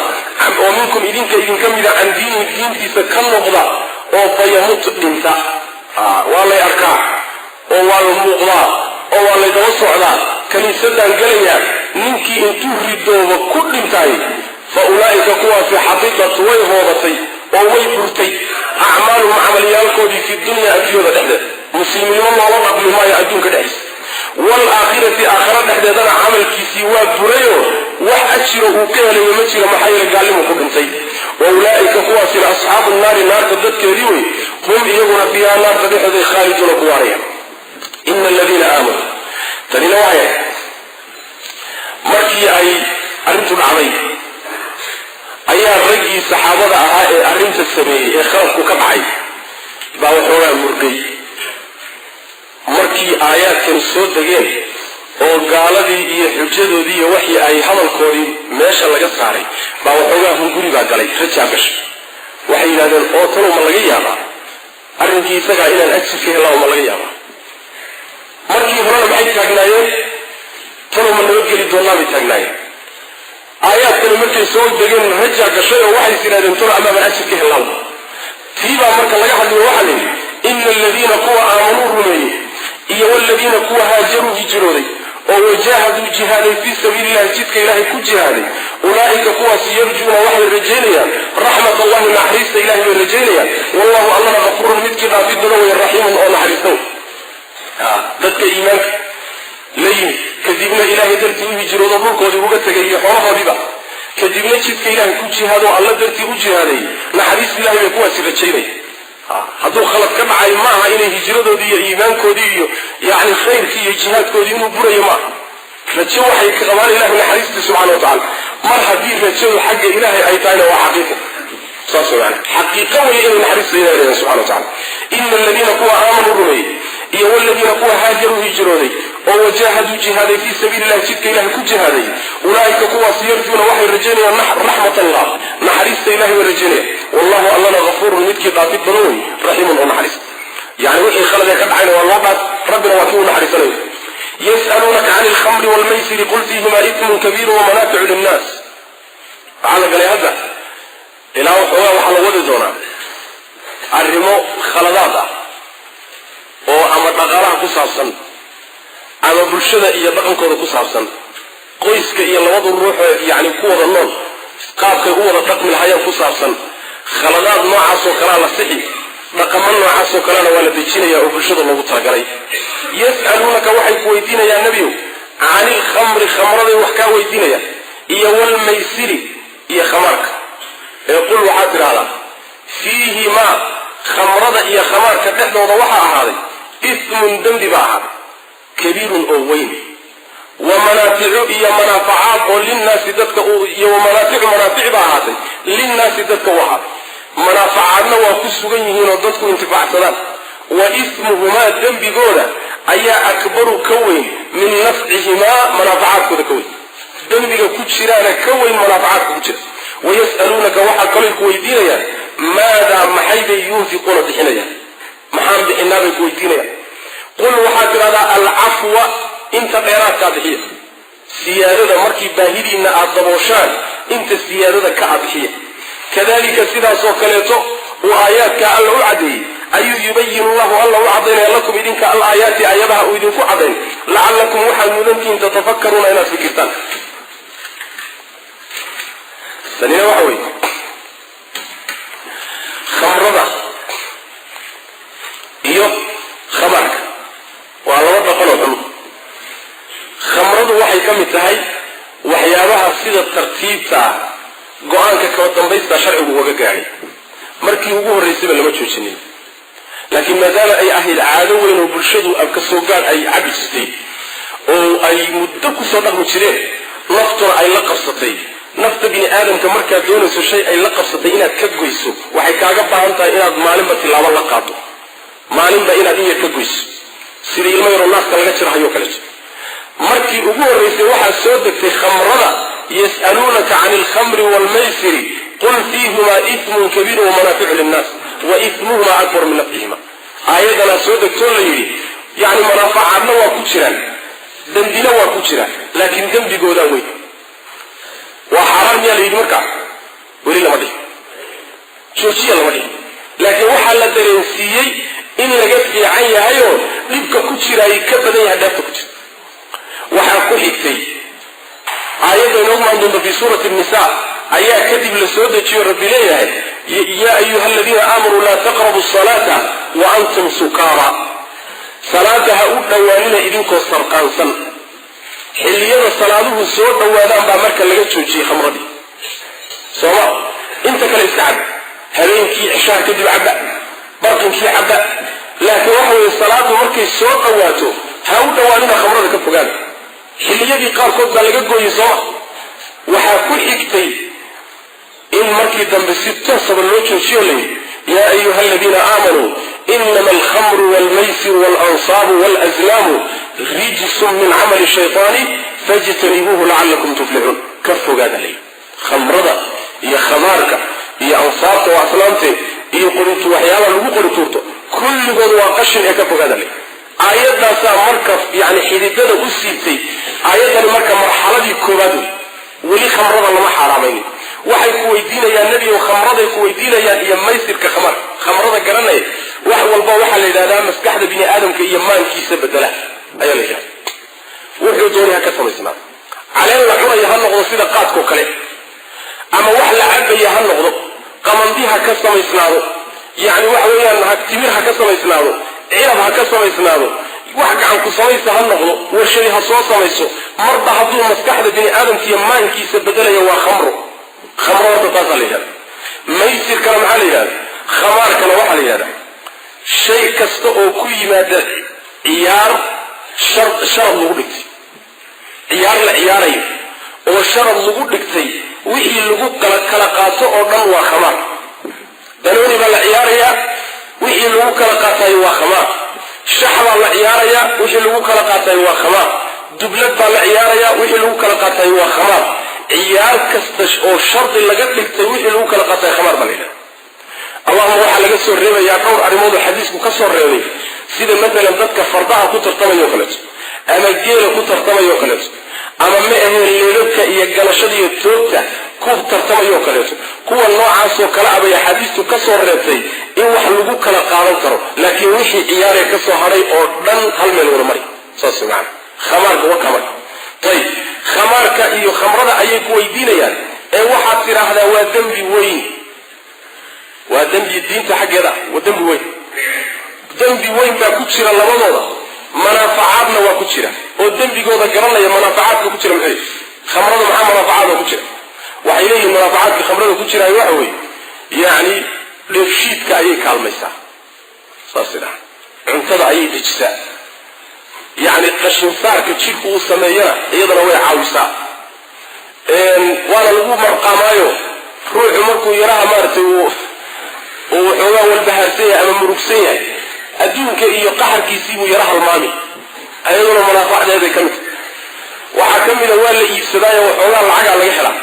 Speaker 1: oo minkum idinka idinka mida, can diinihi, diintiisa ka noqda, oo fayamut, dhinta, waa lay arkaa oo waa la muuqdaa oo waa lay daba socdaa, kiniisadaan gelayaa, ninkii intuu ridooba ku dhintaay, fa ulaa'ika kuwaasi xabitat, way hoobatay oo way burtay, acmaaluhum, camaliyaalkoodii, fi dunya, adduunyada dhexdeeda. Muslimnimo loola dhaqmi maayo adduunka dhexdiisa, waalaakhirati, aakhara dhexdeedana camalkiisii waa burayoo wax ajiro uu ka helayo ma jiro, maxaa yeele gaalnimu ku dhintay. Wa ulaa'ika kuwaasina asxaabu nnaari, naarta dadkeedii wey, hum iyaguna fiiha, naarta dhexdeeday, khaaliduuna, ku waaraya. Ina aladiina aamanuu, tanina waxay ahayd markii ay arrintu dhacday ayaa raggii saxaabada ahaa ee arrinta sameeyey ee khaladku ka dhacay baa waxoogaa murgay. Markii aayaadkani soo degeen oo gaaladii iyo xujadoodii iyo waxii ay hadalkoodii meesha laga saaray, baa waxoogaa hunguri baa galay, rajaa gashay. Waxay yidhahdeen, oo talow ma laga yaabaa arrinkii isagaa inaan ajir ka helaa? Ma laga yaabaa? Markii horena maxay taagnaayeen? Talow ma nabadgeli doonnaa bay taagnaayeen. Aayaadkani markay soo degeen rajaa gashay oo waxay is yidhahdeen, talow amaabaan ajir ka helaa. Tii baa marka laga hadlayo. Waxaa la yidhi, ina aladiina, kuwa aamanuu rumeeyey, iyo waladiina, kuwa haajaruu hijrooday oo wajaahaduu jihaaday, fii sabiilillahi, jidka ilaahay ku jihaaday, ulaa'ika kuwaas yarjuuna, waxay rajaynayaan, raxmat allahi, naxariista ilahay bay rajaynayaan. Wallahu allana kafuurun, midkii dhaafid badan wey, raxiimun, oo naxariista wey. Dadka iimaanka la yimid, kadibna ilaahay dartii u hijroodo, dhulkoodii uga tegay iyo xoolahoodiiba, kadibna jidka ilaahay ku jihaado, alla dartii u jihaaday, naxariista ilahay bay kuwaasi rajaynaya. Hadduu khalad ka dhacay ma aha inay hijradoodii iyo iimaankoodii iyo yani khayrkii iyo jihaadkoodii inuu burayo maaha. Rajo waxay ka qabaan ilahay naxariistii subxana wa tacala. Mar haddii rajadu xagga ilaahay ay tahayna waa xaqiiqo, saas way macana, xaqiiqo weeye inay naxariista ilahay leeyahay subxana wa tacala. Ina aladiina, kuwa aamanuu rumeeyey, iyo waladiina, kuwa haajaruu hijrooday oo wajaahaduu jihaaday, fii sabiili illahi, jidka ilahay ku jihaaday, ulaa'ika kuwaas yarjuuna, waxay rajaynayaan, raxmat allah, naxariista ilahay bay rajaynayaan. Wallahu allana kafuurun, midkii dhaafid badan wey, raxiimun, oo naxariista. Yani wixii khaladee ka dhacayna waa loo dhaaf, rabbina waa kii u naxariisanayo. Yas'aluunaka cani alkhamri waalmaysiri, qul fiihima itmun kabiiru wamanaaficu linnaas. Waxaa la galay hadda ilaa waxoogaa waxaa la wadi doonaa arrimo khaladaad ah oo ama dhaqaalaha ku saabsan ama bulshada iyo dhaqankooda ku saabsan, qoyska iyo labadu ruuxoo yani ku wada nool. Qaabkay u wada dhaqmi lahaayeen ku saabsan khaladaad noocaasoo kalea la sixi, dhaqamo noocaasoo kalena waa la dejinaya oo bulshada loogu talagalay. Yas'aluunaka, waxay ku weydiinayaan, nebiyow, cani ilkhamri, khamraday wax kaa weydiinayaan, iyo walmaysiri, iyo khamaarka. Ee qul, waxaad tidhahdaa, fiihimaa, khamrada iyo khamaarka dhexdooda waxaa ahaaday ismun, dembi baa ahaaday, kabiirun, oo weyn, wa manaaficu, iyo manaafacaad oo linnaasi dadka, iyo wa manaaficu, manaafic baa ahaatay, linnaasi dadka u ahaaday. Manaafacaadna waa ku sugan yihiin oo dadku intifaacsadaan. Wa ismuhumaa, dembigooda ayaa, akbaru, ka weyn, min nafcihimaa, manaafacaadkooda ka weyn. Dembiga ku jiraana ka weyn manaafacaadka ku jira. Wayas'aluunaka, waxaa kalooy ku weydiinayaan, maadaa, maxay bay, yunfiquuna, bixinayaan, maxaan bixinaa bay ku weydiinayaan. Qul, waxaad tidhahdaa, alcafwa, inta dheeraadkaa bixiya, siyaadada markii baahidiinna aada dabooshaan, inta siyaadada ka a bixiya. Kadalika, sidaasoo kaleeto uu aayaadkaa alla u caddeeyey ayuu yubayinu llahu, alla u caddaynaya, lakum idinka, al aayaati, aayadaha uu idinku caddayn, lacallakum, waxaad mudantihiin, tatafakkaruuna, inaad fikirtaan. Tanina waxa weeye khamrada iyo khamaarka waa laba dhaqan oo xun. Khamradu waxay ka mid tahay waxyaabaha sida tartiibta ah go-aanka kaba dambaysta sharcigu uga gaadhay. Markii ugu horraysayba lama joojinin, laakiin maadaama ay ahayd caado weyn oo bulshadu ka soo gaadh ay cabi jirtay oo ay muddo kusoo dhaqmi jireen, naftuna ay la qabsatay. Nafta bini aadamka markaad doonayso shay ay la qabsatay inaad ka goyso, waxay kaaga baahan tahay inaad maalinba tilaabo la qaado, maalinba inaad in yar ka goyso, sidii ilmo yaroo naaska laga jirahayo kaleeto. Markii ugu horraysay waxaa soo degtay khamrada: yas'aluunaka cani alkhamri waalmaysiri qul fiihumaa ismun kabiiru wamanaaficu linnaas wa ismuhumaa akbaru min nafcihima. Aayaddanaa soo degtoo la yidhi, yacni manaafacaadna waa ku jiraan, dembina waa ku jiraan, laakiin dembigoodaa weyn. Waa xaaraan miyaa la yidhi? Markaa weli lama dhihin joojiya, lama dhihin, laakiin waxaa la dareensiiyey in laga fiican yahayoo dhibka ku jiraay ka badan yahay dheefta ku jirta. Waxaa ku xigtay aayadda inoogu maan doonta fii suurati nisa ayaa kadib la soo dejiyo, Rabbi leeyahay: yaa ayuha aladiina aamanuu laa taqrabu salaata wa antum sukaara, salaada ha u dhowaanina idinkoo sarqaansan. Xilliyada salaaduhu soo dhowaadaan baa marka laga joojiyey khamradii. Sooma inta kale iska cab, habeenkii cishaha kadib cabba, barqinkii cabba, laakiin waxa weeye salaadu markay soo dhowaato ha u dhowaanina, khamrada ka fogaada. Xilliyadii qaarkood baa laga gooyey. Sooma waxaa ku xigtay in markii dambe si toosaba loo joojiyo, layidhi: yaa ayuha aladiina aamanuu inama alkhamru walmaysiru waalansaabu walazlaamu rijsun min camali shaytaani fajtanibuuhu lacalakum tuflixuun. Ka fogaada layidhi khamrada iyo khamaarka iyo ansaabta oo aslaamte iyo qoritu, waxyaabaha lagu qori tuurto, kulligood waa qashin ee ka fogaada layidhi. Aayaddaasaa marka yani xididada u siibtay. Aayaddani marka marxaladii koowaad wey, weli khamrada lama xaaraamaynin. Waxay ku weydiinayaan, nebigow, khamraday ku weydiinayaan iyo maysirka, khamaarka. Khamrada garanaya, wax walba waxaa la yidhahdaa maskaxda bini aadamka iyo maankiisa bedela ayaa la yidhahda. Wuxuu doonay ha ka samaysnaa, caleen la cunaya ha noqdo sida qaadkoo kale, ama wax la cabaya ha noqdo, qamandi ha ka samaysnaado, yacni waxa weeyaan timir ha ka samaysnaado, cinab ha ka samaysnaado, wax gacan ku samaysa ha noqdo, warshadi ha soo samayso, marba hadduu maskaxda bini aadamka iyo maankiisa bedelayo waa khamro. Khamro horta taasaa la yidhahda. Maysirkana maxaa la yidhahda? Khamaarkana waxaa la yidhahda shay kasta oo ku yimaada ciyaar sharad lagu dhigtay, ciyaar la ciyaarayo oo sharad lagu dhigtay, wixii lagu kala qaato oo dhan waa khamaar. Banooni baa la ciyaarayaa, wixii lagu kala qaatayo waa khamaar. Shax baa la ciyaarayaa, wixii lagu kala qaatayo waa khamaar. Dublad baa la ciyaarayaa, wixii lagu kala qaatayo waa khamaar. Ciyaar kasta oo shardi laga dhigtay, wixii lagu kala qaatayo khamaar baa la yidhahda. Allahuma waxaa laga soo reebayaa dhowr arrimood oo xadiisku ka soo reebay, sida maalan dadka fardaha ku tartamaya o kaleeto, ama geela ku tartamaya o kaleeto, ama ma aheen leedadka iyo galashada iyo toogta ku tartamaya o kaleeto. Kuwa noocaasoo kale abay axaadiistu ka soo reebtay in wax lagu kala qaadan karo, laakiin wixii ciyaaree ka soo hadhay oo dhan hal meel wada mari. Saas macana khamaarka waka marka. Ayib, khamaarka iyo khamrada ayay ku weydiinayaan. Ee waxaad tidhaahdaa waa dembi weyn, waa dembi diinta xaggeeda ah, waa dembi weyn. Dembi weyn baa ku jira labadooda, manaafacaadna waa ku jira. Oo dembigooda garanaya manaafacaadka ku jira muxuu? Khamrada maxaa manaafacaad oo ku jira? Waxay leeyihin manaafacaadka khamrada ku jiraayo waxa weeye, yacni dheefshiidka ayay kaalmaysaa, saas idhaha, cuntada ayay dejisaa, yacni qashinsaarka jidhku uu sameeyana iyadana way caawisaa, waana lagu marqaamaayo. Ruuxu markuu yaraha maaragtay uu waxoogaa walbahaarsan yahay ama murugsan yahay, adduunka iyo qaxarkiisiibuu yaro halmaami, ayaduna manaafacdeeday ka mid tahay. Waxaa ka mida waa la iibsadaayo, waxoogaa lacagaa laga helaa.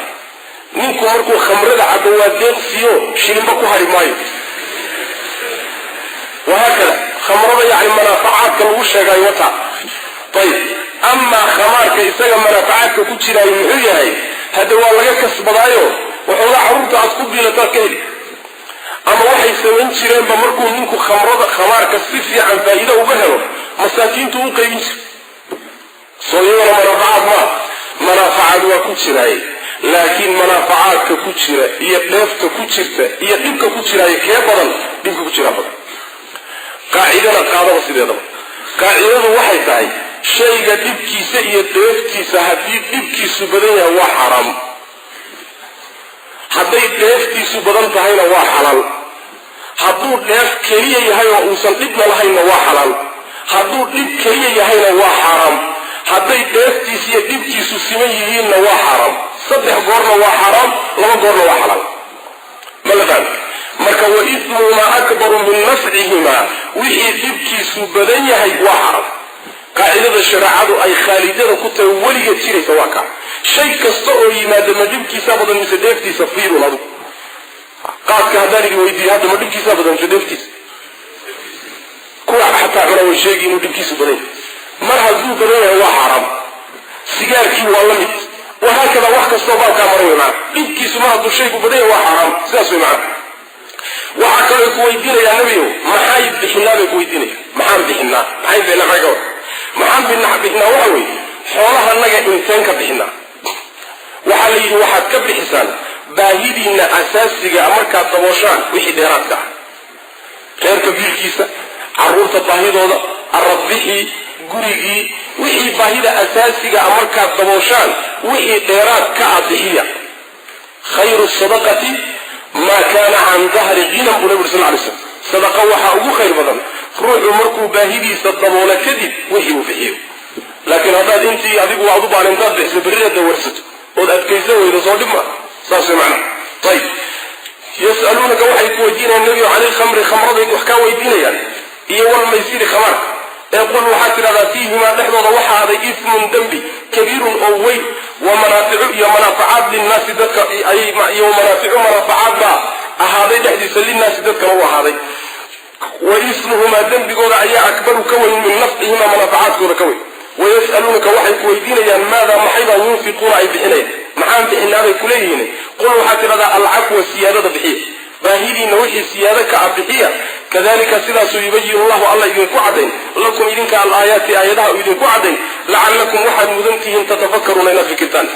Speaker 1: Ninku markuu khamrada cabo waa deeqsiyo, shilinba ku hari maayo. Wahaakada khamrada yacni manaafacaadka lagu sheegaayo wataa. Ayib, amaa khamaarka isaga manaafacaadka ku jiraayo muxuu yahay? Hadde waa laga kasbadaayo, waxoogaa carruurta aad ku biilataad ka heli. Ama waxay samayn jireenba markuu ninku khamrada khamaarka si fiican faa'iido uga helo, masaakiintu u qaybin jira. Soo iyadana manaafacaad maa? Manaafacaad waa ku jiraaye, laakiin manaafacaadka ku jira iyo dheefta ku jirta iyo dhibka ku jiraayo kee badan? Dhibka ku jiraa badan. Qaacidana qaadaba sideedaba, qaacidadu waxay tahay shayga dhibkiisa iyo dheeftiisa haddii dhibkiisu badan yahay waa xaraam, hadday dheeftiisu badan tahayna waa xalaal. Hadduu dheef keliya yahay oo uusan dhibna lahaynna waa xalaal, hadduu dhib keliya yahayna waa xaaraam, hadday dheeftiisa iyo dhibkiisu siman yihiinna waa xaaraam. Saddex goorna waa xaaraam, laba goorna waa xalaal. Ma la fahmi? Marka wa ismuhumaa akbaru min nafcihimaa, wixii dhibkiisu badan yahay waa xaaraam. Qaacidada shareecadu ay khaalidada ku tahay weligeed jiraysa waa kaa. Shay kasta oo yimaada ma dhibkiisaa badan mise dheeftiisa? Fiirun adugu qaadka haddaan idin weydiiyo hadda, ma dhibkiisaa badan mise dheeftiisa? Kuwa xataa cuna way sheegi inuu dhibkiisu badan yahay. Mar hadduu badan yahay waa xaaraam. Sigaarkii waa la mid, wahaakada wax kastoo baabkaa mara wey macana. Dhibkiisu mar hadduu shaygu badan yahay waa xaaraam, sidaas wey macana. Waxaa kaloo ku weydiinayaa nebiyow, maxay bixinaa bay ku weydiinaya. Maxaan bixinaa? Maxay bixinaa? Maxay ka wada? Maxaan bixinaa? Waxa weeye xoolahanaga inteen ka bixinaa? Waxaa la yidhi waxaad ka bixisaan baahidiinna asaasiga markaad dabooshaan wixii dheeraadka ah, reerka biilkiisa, carruurta baahidooda, arradbixii, gurigii, wixii baahida asaasiga ah markaad dabooshaan wixii dheeraad ka ah bixiya. Khayru sadaqati maa kaana can dahri ghinan buu nabi uri sal lay slam. Sadaqa waxaa ugu khayr badan ruuxu markuu baahidiisa daboola kadib wixii uu bixiyo. Laakiin haddaad intii adigu aad u baahan intaad bixiso berrina dawarsato ood adkaysan weydo, soo dhib ma? Saas way macnaha. Ayib, yas'aluunaka waxay ku weydiinayaan nebigo cani ilkhamri, khamraday wax kaa weydiinayaan, iyo walmaysiri, khamaarka. Ee qul waxaad tidhahdaa fiihimaa dhexdooda waxaa ahday ismun dembi kabiirun oo weyn, wa manaaficu iyo manaafacaad linnaasi dadka, iyo manaaficu manaafacaad baa ahaaday dhexdiisa linnaasi dadkana u ahaaday. Wa ismuhumaa dembigooda ayaa akbaru ka weyn min nafcihimaa manaafacaadkooda ka weyn. Wayas'aluunaka waxay ku weydiinayaan maadaa maxaybaa yunfiquuna ay bixinayaan, maxaan bixinaabay kuleeyihiin. Qul waxaad tidhahdaa alcafwa, siyaadada bixiya, baahidiinna wixii siyaado ka ah bixiya. Kadalika sidaasuu yubayinu llahu alla idinku caddayn lakum idinka alaayaati aayadaha uu idinku caddayn, lacalakum waxaad mudan tihiin tatafakaruuna inaad fikirtaan,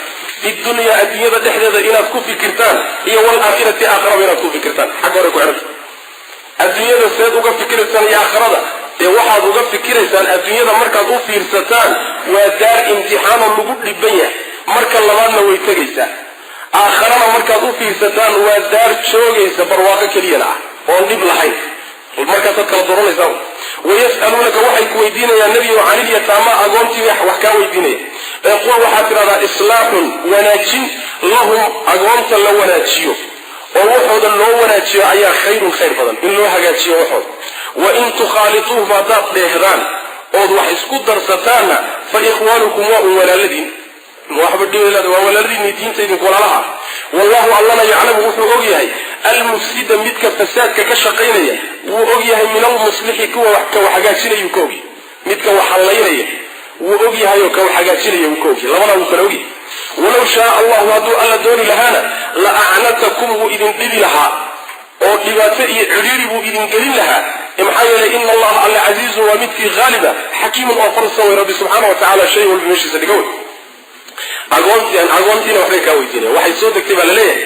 Speaker 1: fi dunyaa adduunyada dhexdeeda inaad ku fikirtaan, iyo waalaakhirati aakhiraba inaad ku fikirtaan. Xagga hore ku xidhanta adduunyada seed uga fikiraysaan iyo aakhirada? Dee waxaad uga fikiraysaan adduunyada markaad u fiirsataan waa daar imtixaanoo lagu dhiban yahay, marka labaadna way tegaysaa. Aakharana markaad u fiirsataan waa daar joogaysa, barwaaqo keliyana ah oon dhib lahayn. Markaasaad kala dooranaysaa. Wayas'aluunaka waxay ku weydiinayaan nebigo canilyataama, agoontii wax kaa weydiinaya. Ee qul waxaad tidhahdaa islaaxun wanaajin lahum agoonta la wanaajiyo oo waxooda loo wanaajiyo ayaa khayrun khayr badan, in loo hagaajiyo waxooda. Wa in tukhaalituuhum haddaad dheehdaan ood wax isku darsataanna fa ikhwaanukum waa un walaaladiin, waxba dhibeelaada, waa walaaladiinni diinta idinku walaalaha ah. Wallahu allana yaclamu wuxuu og yahay almufsida midka fasaadka ka shaqaynaya wuu og yahay, min almuslixi kuwa ka wax hagaajinayuu ka ogyahay, midka wax hallaynaya wuu og yahay oo ka wax hagaajinaya wuu ka ogyahay, labadaa wuu kala ogyahay. Walow shaaa allahu hadduu alla dooni lahaana la acnatakum wuu idin dhibi lahaa oo dhibaato iyo cidhiiri buu idin gelin lahaa. Maxaa yeelay ina allaha alla casiizun waa midkii haaliba, xakiimun oo farsan way. Rabbi subxaana wa tacala shay walba meeshiisa dhiga wey. Agoontiina waxbay kaa weydiinaya. Waxay soo degtay baa laleeyahay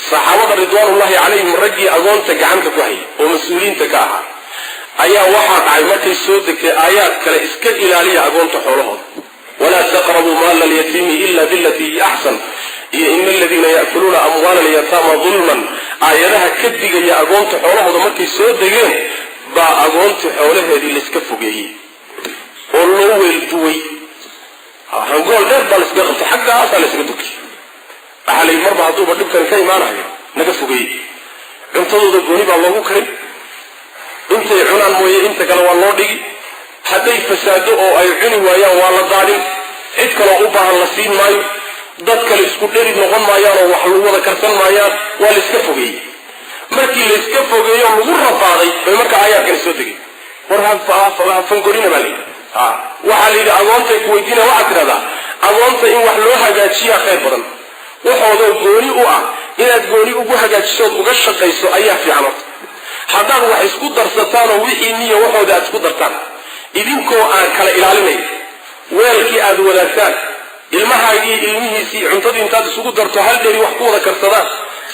Speaker 1: saxaabada ridwaanullahi calayhim, raggii agoonta gacanta ku hayay oo mas-uuliyiinta ka ahaa ayaa waxaa dhacay markay soo degtay aayaad kale, iska ilaaliya agoonta xoolahooda, walaa taqrabuu maala alyatiimi ila bilatii hiya axsan, iyo ina aladiina ya'kuluuna amwaala alyataama dulman, aayadaha ka digaya agoonta xoolahooda markay soo degeen baa agoontii xoolaheedii layska fogeeyey oo loo weelduway. Hangool dheer baa layskaga qabtay, xaggaasaa laysaga dukiyey. Waxaa la yidhi marba hadduuba dhibkan ka imaanayo naga fogeeyey. Cuntadooda gooni baa loogu karin, intay cunaan mooye inta kale waa loo dhigi. Hadday fasaado oo ay cuni waayaan waa la daadin, cid kaloo u baahan la siin maayo, dad kale isku dheri noqon maayaanoo wax lagu wada karsan maayaan. Waa layska fogeeyey. Markii layska fogeeyo lagu rafaaday bay marka aayaadkani soo degay. War hafangorina baa layidhi. Waxaa la yidhi agoontay ku weydiinaya, waxaad tidhahdaa agoonta in wax loo hagaajiyaa khayr badan, waxoodoo gooni u ah inaad gooni ugu hagaajisood uga shaqayso ayaa fiican. Horta haddaad wax isku darsataanoo wixii niya waxooda aad isku dartaan, idinkoo aan kala ilaalinayn, weelkii aad wadaagtaan, ilmahaagii ilmihiisii cuntadii intaad isugu darto hal dheri wax ku wada karsadaan,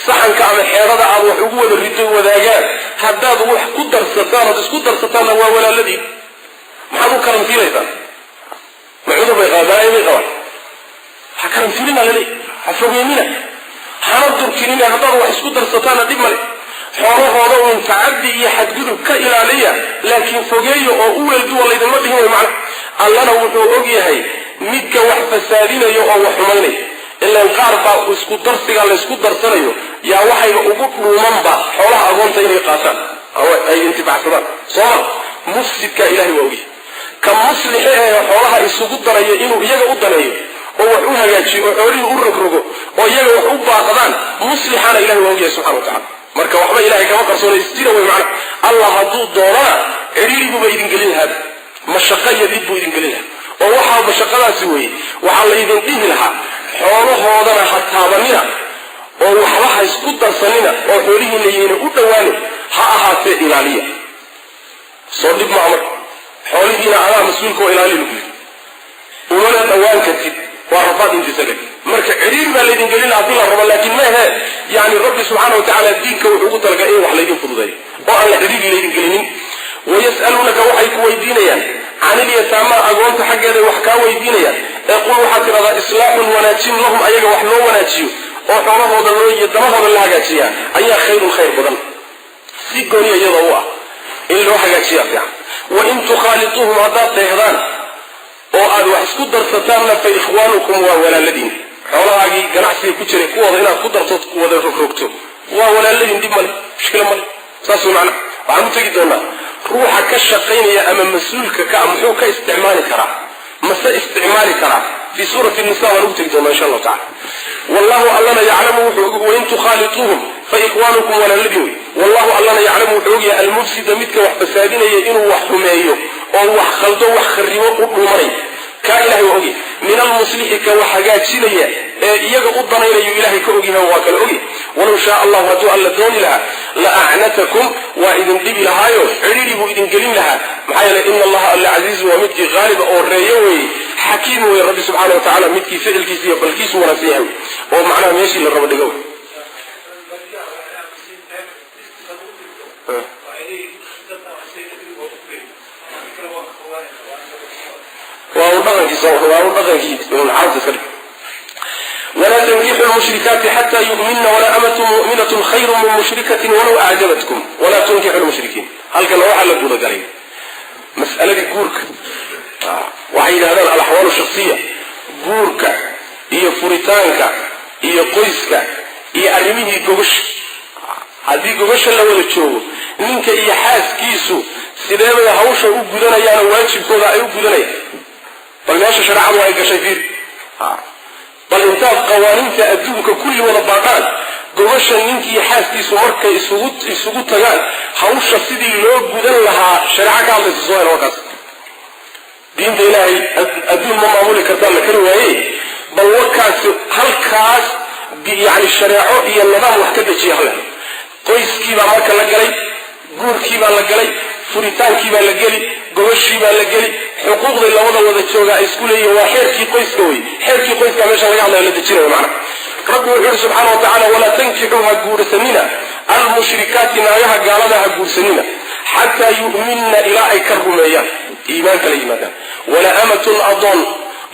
Speaker 1: saxanka ama xeerada aad wax ugu wada rido wadaagaan, haddaad wax ku darsataan ood isku darsataanna waa walaaladiin. Maxaad u karantiinaysaan? Ma cudur bay qabaan? Balaayo bay qabaan? Ha karantiinina laleey, ha fogeynina, hana durkinina. Haddaad wax isku darsataanna dhib male. Xoolahooda uun tacaddi iyo xadgudub ka ilaaliya, laakiin fogeeya oo u weelduwa laydinma dhihin way macna. Allana wuxuu og yahay midka wax fasaadinayo oo wax xumaynaya. Ilaan qaar baa isku darsiga laysku darsanayo yaa waxayba ugu dhuumanba xoolaha agoonta inay qaataan ama ay intifacsadaan, sooma? Mufsidka ilahay waa ogyahay. Ka muslixe ee xoolaha isugu darayo inuu iyaga u daneeyo oo wax u hagaajiyo oo xoolihii u rogrogo oo iyaga wax u baaqdaan, muslixana ilahay waa ogyahay subxana wa tacala. Marka waxba ilahay kama qarsoona, isjira wey macna. Allah hadduu doonana cidhiiriguba idin gelin lahaaba, mashaqo iyo dhib buu idin gelin lahaa. Oo waxaa mashaqadaasi weeye, waxaa laydin dhihi lahaa xoolahoodana ha taabanina oo waxba ha isku darsanina oo xoolihiina yayna u dhowaanin, ha ahaatee ilaaliya. Soo dhib maa marka? Xoolihiina adaa mas-uulka oo ilaaliya lagu yidhi, umana dhowaan kartid, waa rafaad intiisa leg. Marka cidhiir baa laydin gelin lahaa haddii la rabo, laakiin maehe. Yani rabbi subxaana wa tacaala diinka wuxuu ugu talagalay in wax laydin fududeeyo oo aan la cidhiiri laydin gelinin. Wayas'aluunaka, waxay ku weydiinayaan, can ilyataamaa, agoonta xaggeeday wax kaa weydiinayaan. Ee qul, waxaad tidhahdaa, islaaxun, wanaajin, lahum ayaga wax loo wanaajiyo oo xoolahooda loo iyo danahooda la hagaajiyaa ayaa khayrun, khayr badan. Si gooniya iyadoo u ah in loo hagaajiyaa fiican. Wain tukhaalituuhum, haddaad dheehdaan oo aad wax isku darsataanna, fa ikhwaanukum, waa walaaladiin. Xoolahaagii ganacsiga ku jiray kuwooda inaad ku darto, wada rogrogto, waa walaaladiin, dhib male, mushkila male. Saas way macnaha. Waxaan u tegi doonaa ruuxa ka shaqaynaya ama mas-uulka ka ah muxuu ka isticmaali karaa, mase isticmaali karaa? Fii suurati nisa baan ugu tegi doonaa insha allahu tacala. Wallahu, allana, yaclamu wuxuu, wain tukhaalituuhum fa ikhwaanukum, walaaladiin wey. Wallahu, allana, yaclamu, wuxuu ogyahay, almufsida, midka wax fasaadinaya, inuu wax xumeeyo oo wax khaldo, wax kharibo u dhuumanay, kaa ilahay waa ogyahay, min almuslixi, ka wax hagaajinaya ee iyaga u danaynayu ilahay ka ogyahay, waa kala ogyahay. Walow shaa allahu, hadduu alla dooni lahaa, la acnatakum, waa idin dhibi lahaayo cidhiidhi buu idin gelin lahaa. Maxaa yeelay ina allaha, alla, casiizu, waa midkii haaliba oo reeyo weeye, xakiim weye rabbi subxaana wa tacala, midkii ficilkiisa iyo balkiisu wanaagsan yahay oo macnaha meeshii la rabo dhigo. Waa uu dhaqankiisa, waa uu dhaqankii carabta iska dhig. Walaa tankixu lmushrikaati xataa yu'minna, walaa amatu mu'minatun khayru min mushrikatin walow acjabatkum, walaa tunkixu lmushrikiin. Halkana waxaa la gudagalay mas'aladii guurka. Waxay yidhahdaan alaxwaalu shaksiya, guurka iyo furitaanka iyo qoyska iyo arrimihii gogosha. Haddii gogosha la wada joogo, ninka iyo xaaskiisu sidee bay hawsha u gudanayaanoo waajibkooda ay u gudanayaan? Bal meesha shareecadu ay gashay fiir. Bal intaad qawaaniinta adduunka kulli wada baadhaan, gogosha ninkiiyo xaaskiisu markay isugu tagaan, hawsha sidii loo gudan lahaa shareeco ka hadlaysa soo hel. Warkaas diinta ilaahay adduun ma maamuli kartaan, la kari waaye. Bal warkaasi halkaas yani shareeco iyo nidaam wax ka dejiya hal. Qoyskiibaa marka la galay, guurkiibaa la galay, furitaankiibaa la geli, gogoshiibaa la geli, Xuquuqday labada wada joogaa ay isku leeyihin waa xeerkii qoyska wey. Xeerkii qoyska meesha laga hadlayo la dejinayo macna. Rabbi wuxuu yihi subxaana wa tacala, walaa tankixuu, ha guursanina, almushrikaati, naagaha gaalada ha guursanina, xataa yu'minna, ilaa ay ka rumeeyaan, iimaanka la yimaadaan. Wala amatun, adoon,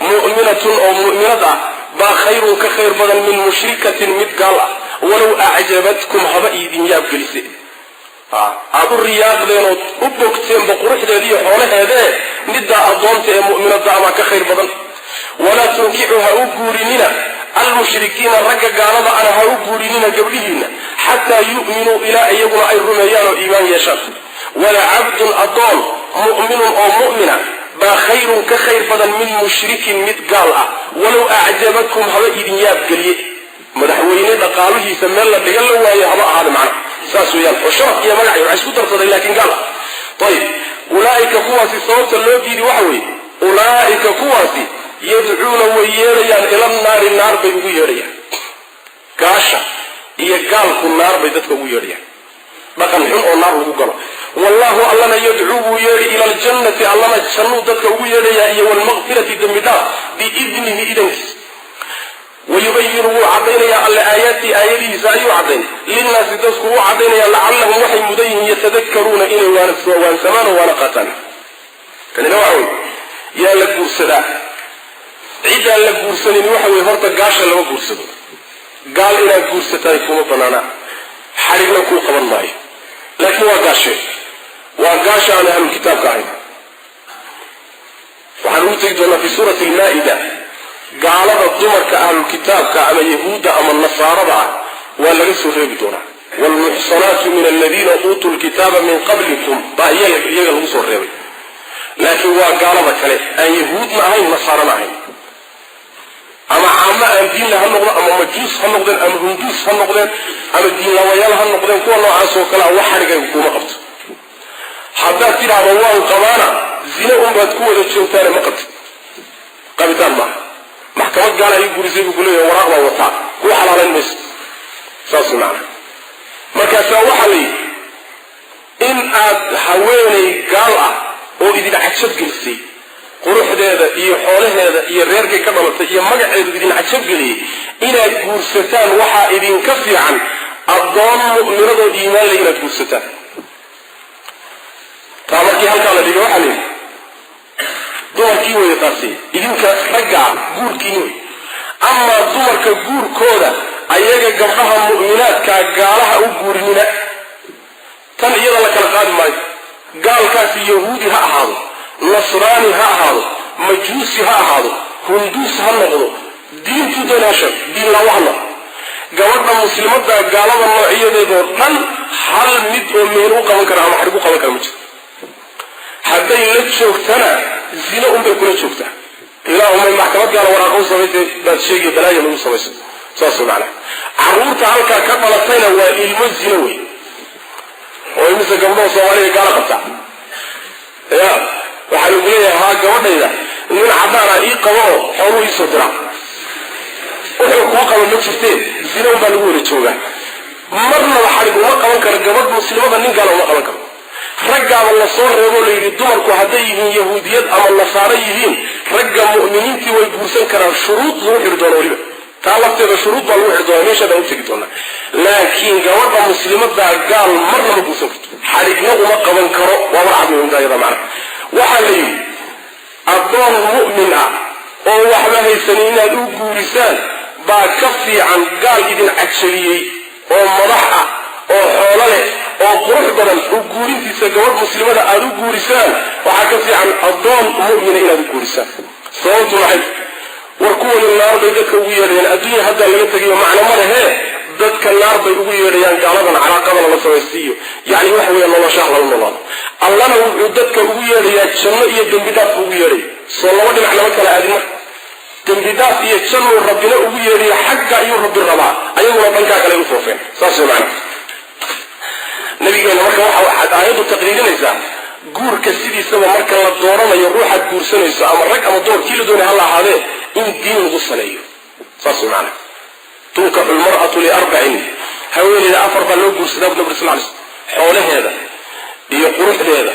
Speaker 1: mu'minatun, oo mu'minad ah, baa khayrun, ka khayr badan, min mushrikatin, mid gaal ah, walow acjabatkum, haba idin yaabgelise, aada u riyaaqdeen ood u bogteenba quruxdeeda iyo xoolaheedee, middaa addoonta ee mu'minada abaa ka khayr badan. Walaa tunkixuu, ha u guurinina, almushrikiina, ragga gaalada ana ha u guurinina gabdhihiinna, xataa yu'minuu, ilaa iyaguna ay rumeeyaan oo iimaan yeeshaan. Wala cabdun, addoon, mu'minun, oo mu'mina, baa khayrun, ka khayr badan, min mushrikin, mid gaal ah, walow acjabakum, haba idin yaabgeliye, madaxweyne dhaqaaluhiisa meel la dhigan la waayo haba ahaada macna. Saas weeyaan, oo sharaf iyo magac iyo waxa isku darsaday, laakiin gaal ah. Ayib, ulaa'ika, kuwaasi sababta loo diidi waxa weeye, ulaa'ika, kuwaasi, yadcuuna, way yeedhayaan, ila naari, naar bay ugu yeedhayaan. Gaasha iyo gaalku naar bay dadka ugu yeedhayaan, dhaqan xun oo naar lagu galo. Wallahu, allana, yadcuu, buu yeedhi, ila aljannati, allana jannuu dadka ugu yeedhayaa, iyo waalmaqfirati, dembi dhaaf, biidnihi, idankiis. Wayubayinu, wuu cadaynayaa alle, aayaati, aayadihiisa ayuu caddayn, linnaasi, dadku wuu caddaynaya, lacallahum, waxay mudan yihiin, yatadakaruuna, inay waansamaan oo waana qaataan. Kanina waxa wey, yaa la guursadaa? Ciddaan la guursanin waxa weye, horta gaasha lama guursado. Gaal inaad guursataay kuma banaana, xadhigna kuu qaban maayo, laakiin waa gaashe, waa gaasha aan ahlulkitaabka ahayn. Waxaan ugu tegi doonaa fi suurati almaa'ida, gaalada dumarka ahlulkitaabka ama yahuudda ama nasaarada ah waa laga soo reebi doonaa. Waalmuxsanaatu min aladiina uutuu lkitaaba min qablikum baa iyaga lagu soo reebay, laakiin waa gaalada kale aan yahuudna ahayn, nasaarana ahayn, ama caamo aan diinla ha noqdo, ama majuus ha noqdeen, ama hunduus ha noqdeen, ama diinlawayaal ha noqdeen. Kuwa noocaas oo kale a wax xadhigayga kuma qabto. Haddaad tidhaahdo waan qabaana, zine unbaad ku wada joogtaane ma qabtid, qabitaan maaha. Maxkamad gaala ii gurisay buu kuleeyahay, waraaq baan wataa, kuu xalaalayn mayso. Saas macna. Markaasaa waxaa la yidhi, in aad haweenay gaal ah oo idin cajab gelisay, quruxdeeda iyo xoolaheeda iyo reerkay ka dhalatay iyo magaceedu idin cajab geliyey, inaad guursataan waxaa idinka fiican addoon mu'minadoo iimaan leh inaad guursataan. Taa markii halkaa la dhigay, waxaa la yidhi dumarkii weeye taasi, idinka raggaa guurkiini wey. Amaa dumarka guurkooda, ayaga gabdhaha mu'minaadkaa gaalaha u guurinina, tan iyada la kala qaadi maayo. Gaalkaasi yahuudi ha ahaado, nasraani ha ahaado, majuusi ha ahaado, hunduus ha noqdo, diintuu doona ha sheego, diin laawo ha noqdo, gabadha muslimadda gaalada noocyadeedoo dhan hal mid oo meher u qaban kara ama xarig u qaban kara ma jirto. Hadday la joogtana zino unbay kula joogtaa, ilaa umay maxkamad gaala waraaqa u samaysay baad sheegiyo balaaya lagu samaysay. Saas macnaha. Carruurta halkaa ka dhalatayna waa ilmo zino wey. Oo imise gabdhaha Soomaaliga gaala qabtaa ya waxaa lagu leeyahay, haa, gabadhayda nin caddaana ii qabo oo xooluu iisoo diraa. Wuxuu kuu qaba ma jirtee, zino unbaa lagu wada joogaa. Marnaba xarig uma qaban karo gabadh muslimada, nin gaala uma qaban karo. Raggaaba la soo reeboo la yidhi, dumarku hadday yihiin yahuudiyad ama nasaaro yihiin, ragga mu'miniintii way guursan karaan, shuruud lagu xidhi doono. Weliba taa lafteeda shuruud baa lagu xidhi doonaa, meeshaadaan u tegi doonaa. Laakiin gabadha muslimadaa gaal marna ma guursan karto, xadhigna uma qaban karo. Waa war cad wey ayada macna. Waxaa la yidhi, addoon mu'min ah oo waxba haysanin inaad u guurisaan baa ka fiican gaal idin cajabiyey oo madax ah oo xoolo leh oo qurux badan u guurintiisa. Gabadh muslimada aada u guurisaan waxaa ka fiican addoon mu'mina inaad u guurisaan. Sababtu maxay? War kuwani naar bay dadka ugu yeedhayaan. Adduunya haddaa laga tegayo macno ma lehee, dadka naar bay ugu yeedhayaan gaaladan calaaqadana la samaysiiyo, yacni waxa weeya noloshaha lala noolaado. Allana wuxuu dadka ugu yeedhayaa janno iyo dembi dhaaf buu ugu yeedhaya. Soo laba dhinac lama kala aadin marka. Dembi dhaaf iyo jannuu rabbina ugu yeedhaya, xagga ayuu rabbi rabaa, ayaguna dhankaa kale u foofeen. Saas way macna. Nabigeena marka waxaad aayaddu taqriirinaysaa, guurka sidiisaba marka la dooranayo ruuxaad guursanayso, ama rag ama door kii la doonay ha la ahaadee, in diin lagu saleeyo. Saas way macna. Tunkaxu lmar'atu liarbacin, haweeneyda afar baa loo guursadaa bu nabri sal ly slam: xoolaheeda iyo quruxdeeda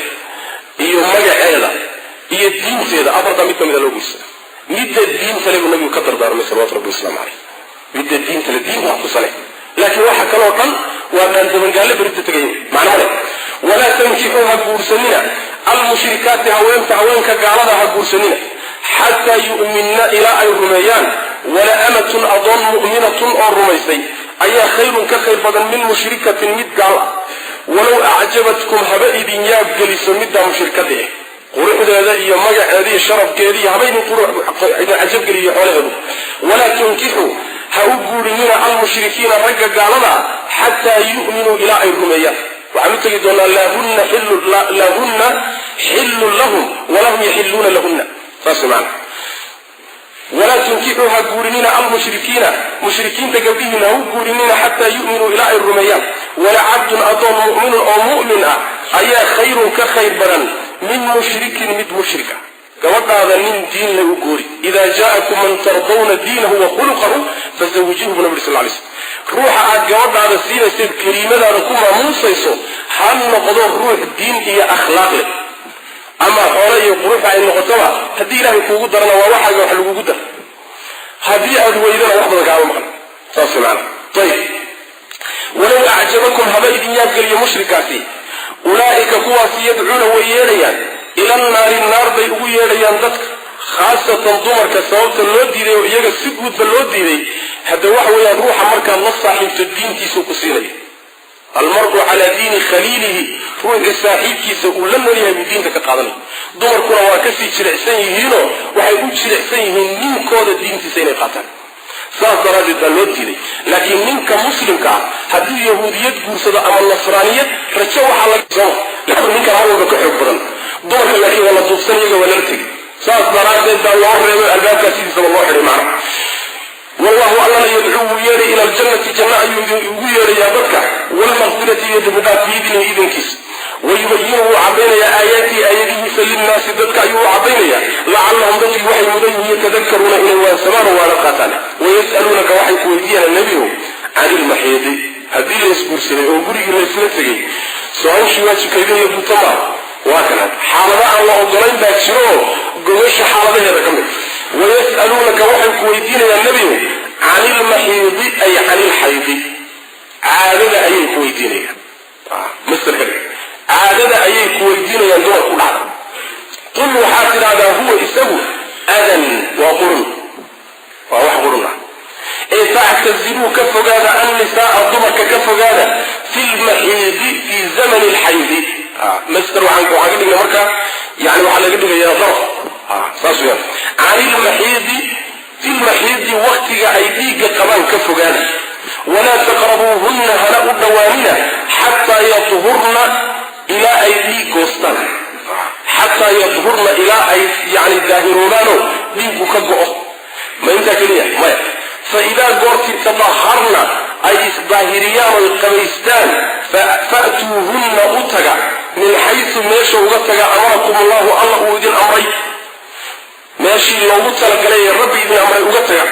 Speaker 1: iyo magaceeda Iyo diinteeda, afartaa mid ka mida loo guursada. Midda diinta le buu nabigu ka dardaarmay, salawatu rabbi wasalaamu caleyh. Midda diinta le, diinta wax ku sale, laakiin waxa kaloo dhan waa qaandabangaale berita tegay, macna male. Walaa tankixuu, ha guursanina, almushrikaati, haweenta, haweenka gaalada ha guursanina, xataa yu'minna, ilaa ay rumeeyaan. Wala amatun, adoon, mu'minatun, oo rumaysay ayaa khayrun, ka khayr badan, min mushrikatin, mid gaal ah, walow acjabatkum, haba idin yaab geliso middaa mushrikada eh, quruxdeeda iyo magaceeda iyo sharafkeeda iyo haba idin cajabgeliyo xoolaheedu. Walaa tunkixuu, ha u guurinina, almushrikiina, ragga gaalada, xataa yu'minuu, ilaa ay rumeeyaan. Waxaan u tegi doonaa laa hunna xillun lahum walahum yaxiluuna lahunna, saas macna. Walaa tunkixuu, ha guurinina, almushrikiina, mushrikiinta gabdhihiina ha u guurinina, xataa yu'minuu, ilaa ay rumeeyaan. Wala cabdun, adoon, mu'minun, oo mu'min ah ayaa khayrun, ka khayr badan, min mushrikin, mid mushrika. Gabadhaada nin diin le u guuri. Idaa jaa'akum man tardawna diinahu wa khuluqahu fazawijuuhu, bu nabi sal lay slm. Ruuxa aad gabadhaada siinayseed kariimadaada ku maamuusayso ha noqdo ruux diin iyo akhlaaq leh, ama xoole iyo quruxa ay noqotoba. Haddii ilaahay kuugu darana, waa waxaaga wax lagugu dar. Haddii aad weydana, wax badan kaama maqan, saas macana. Ayib. Walow acjabakum, haba idin yaabgeliyo mushrikaasi. Ulaa'ika, kuwaasi, yadcuuna, way yeedhayaan, ila naari, naar bay ugu yeedhayaan dadka, khaasatan dumarka. Sababta loo diiday oo iyaga si guudba loo diiday hadda waxa weeyaan, ruuxa markaad la saaxiibto diintiisuu ku siinaya. Almar'u calaa diini khaliilihi, ruuxii saaxiibkiisa uu la nool yahay buu diinta ka qaadanaya. Dumarkuna waa kasii jilicsan yihiinoo waxay u jilicsan yihiin ninkooda diintiisa inay qaataan, saas daraaddeed baa loo diiday. Laakiin ninka muslimka ah hadduu yahuudiyad guursado ama nasraaniyad, rajo waxaa laga ninkan har walba ka xoog badan dumarka, laakiin waa la duubsan, iyaga waa lala tegay. Saas daraaddeed baa loo reebay, albaabkaa sidiisaba loo xidhay macna. Wallahu, allana, yadcuu, wuu yeedhay, ila aljannati, janno ayuu ugu yeedhayaa dadka, waalmaqfirati, iyo dembidhaaf, biidnihi, idankiisa. Wayubayinu, wuu caddaynayaa, aayaatihi, aayadihiisa, linnaasi, dadka ayuu u caddaynayaa, lacallahum, dadkii waxay mudan yihiin, yatadakaruuna, inay waansamaan oo waana qaataan. Wayas'aluunaka, waxay ku weydiiyaan, nebigow, cani ilmaxiidi. Haddii la isguursaday oo gurigii la isla tegey, soo hawshii waajibkayda iyo guto maaha. Waa kana xaalado aan la ogolayn baa jiro oo gogosha xaaladaheeda ka mid. Wayas'aluunaka, waxay ku weydiinayaan, nebigow, cani ilmaxiidi, ay cani ilxaydi, caadada ayay ku weydiinayaan. Masderka dhig. Caadada ayay ku weydiinayaan dumar ku dhacda. Qul, waxaad tidhahdaa, huwa, isagu, adan, waa qurun, waa wax qurun ah ee factaziluu, ka fogaada, annisaaa, dumarka ka fogaada, fi lmaxiidi, fii zamani lxaydi. Masder waxaan ka dhigna marka, yani waxaa laga dhigayaa darf, saas weyaan. Cani lmaxiidi, fi lmaxiidi, waktiga ay dhiigga qabaan ka fogaada. Walaa taqrabuuhunna, hana u dhowaanina, xataa yadhurna, ilaa ay dhiig goostaan, xataa yadhurna, ilaa ay yani daahiroobaano dhiiggu ka go'o. Ma intaa keliya? Maya. Fa idaa, goortii, tadaharna, ay isdaahiriyaan oy qabaystaan, fa'tuuhunna, u taga, min xaysu, meesha uga taga, amarakum allahu, alla uu idin amray, meeshii loogu talagalay ee rabbi idin amray uga taga.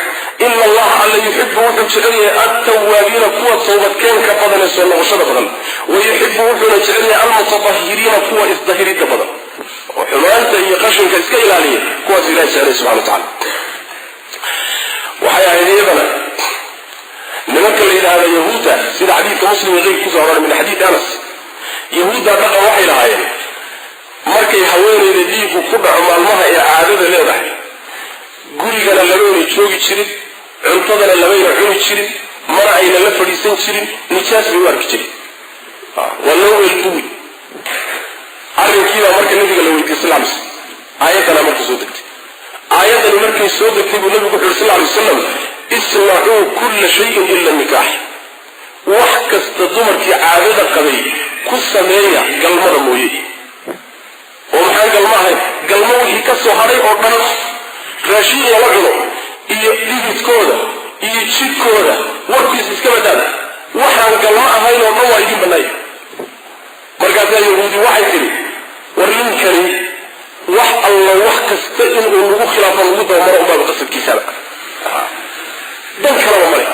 Speaker 1: Ina allaha, alla, yuxibu, wuxuu jecel yahay, attawaabiina, kuwa towbadkeenka badan ee soo noqoshada badan, wa yuxibu, wuxuuna jecel yahay, almutatahiriina, kuwa isdahiridda badan oo xumaanta iyo qashinka iska ilaaliya, kuwaas ilahi jecelay subxana wa tacala. Waxay ahayd iyadana nimanka la yidhaahda yahuudda, sida xadiidka Muslim iyo qeyrk kusoo aroray min xadiid Anas, yahuudda dhaqan waxay lahaayeen, markay haweenayda dhiigu ku dhaco maalmaha ee caadada leedahay, gurigana lamayna joogi jirin, cuntadana lamayna cuni jirin, mana ayna la fadhiisan jirin, nijaas bay u arki jirin, waa loo weelduwi. Arrinkiibaa marka nabiga la weydiiyey sal lay slam. Aayaddanaa marka soo degtay. Aayaddani markay soo degtay buu nabigu wuxu yuri sal lay wasalam: isnacuu kulla shayin ila nikaax. Wax kasta dumarkii caadada qabay ku sameeya, galmada mooye. Oo maxaan galmo ahayn? Galmo wixii ka soo hadhay oo dhan, raashiin lala cuno iyo dhididkooda iyo jidhkooda warkiisa iska badaada, waxaan galmo ahayn oo dhan waa idin bannaaya. Markaasaa yahuudi waxay tidhi: war ninkani wax alla wax kasta inuu nagu khilaafo, nagu dabamaro unbaaba qasadkiisaba, dan kalaba male.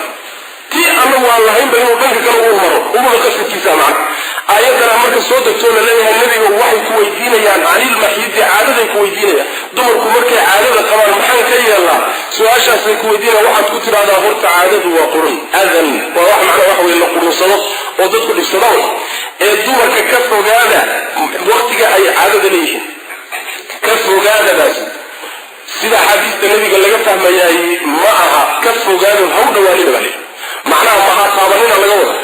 Speaker 1: Tii annagu aan lahaynba inuu dhanka kale uu maro umaba qasadkiisa macna. Aayaddana marka marka soo degtoo la leeyahay nabiga waxay ku weydiinayaan canilmaxiidi, caadaday ku weydiinayaan. Dumarku markay caadada qabaan maxaan ka yeelnaa? Su-aashaasay ku weydiinayaan. Waxaad ku tidhahdaa horta caadadu waa qurun, adan waa wax macnaa waxa weye la qurunsado oo dadku dhibsado ee dumarka ka fogaada waqtiga ay caadada leeyihiin. Ka fogaadadaas sida axaadiista nabiga laga fahmayaay ma aha ka fogaado haw dhawaanina baa leeyahy, macnaha maha taabanina laga wada.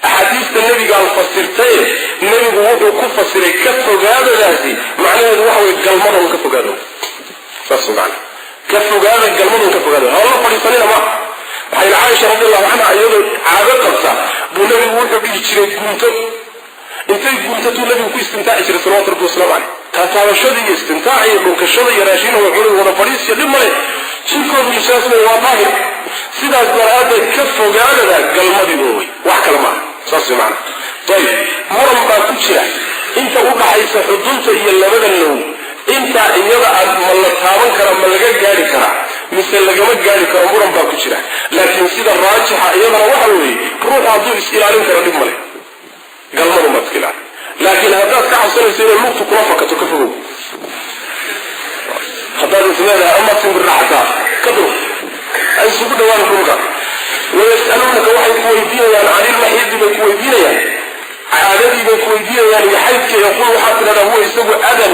Speaker 1: Axaadiista nabigaan fasirtaye, nabigu wuxuu ku fasiray ka fogaadadaasi macnaheedu waxa wey galmadon ka fogaado, saas macna. Ka fogaada galmadon, ka fogaado hawla fadhiisanina ma. Waxaa yidhi Caaisha radi allahu canha, iyadoo caado qabta buu nabigu wuxuu dhihi jiray gunto. Intay guntatuu nabigu ku istimtaaci jiray salawatu rabbi waslamu caleyh. Taataabashada iyo istimtaac iyo dhunkashada iyo raashin oo cunay wada fadhiisiyo dhib male, jirkoodu nijaasma, waa daahir. Sidaas daraaddeed ka fogaadada galmadii oo wey, wax kale maaha, saas way macana. Ayib, muran baa ku jira inta u dhaxaysa xudunta iyo labada low, intaa iyada aad ma la taaban kara, ma laga gaari karaa mise lagama gaari karo? Muran baa ku jira, laakiin sida raajixa iyadana waxa weeye ruuxu hadduu is ilaalin karo dhib male, galmadu maad iska ilaalin. Laakiin haddaad ka cabsanayso inay lugtu kula fakato, ka fogow. Haddaad is leedahay ama simbirraxataa, ka dur, ay isugu dhawaan dhulka. Wayas'aluunaka, waxay ku weydiinayaan, canilmaxiidi bay ku weydiinayaan, caadadii bay ku weydiinayaan iyo xaydka. Yaqul, waxaad tidhahdaa huwa isagu adan,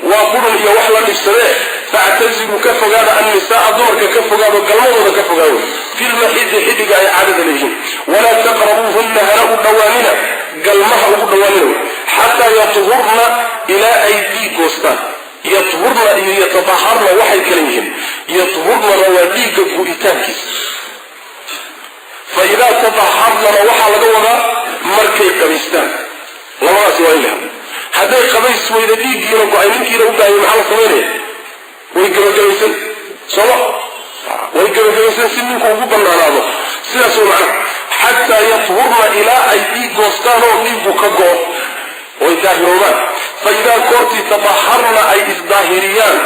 Speaker 1: waa qurun iyo wax la dhibsadee. Factaziluu, ka fogaada, annisaaa, dumarka ka fogaado, galmadooda ka fogaado, filmaxiidi, xilliga ay caadada leeyihiin. Walaa taqrabuuhunna, hana u dhowaanina, galmaha ugu dhowaanina wey, xataa yatuhurna, ilaa ay dhiig goostaan. Yatuhurna iyo yatadaharna waxay kala yihiin, yatuhurnana waa dhiigga gu'itaankiisa, fa idaa tadaharnana waxaa laga wadaa markay qabaystaan. Labadaasi waa in la helo. Hadday qabays weyda, dhiiggiina go-ay, ninkiina u baahayay, maxaa la samaynaya? Way gebagabaysan sooma? Way gebagabaysan si ninku ugu banaanaado. Sidaas way macnaha, xataa yathurna, ilaa ay dhiig goostaan oo dhiiggu ka go-o oy daahiroobaan. Fa idaa goortii tadaharna, ay isdaahiriyaan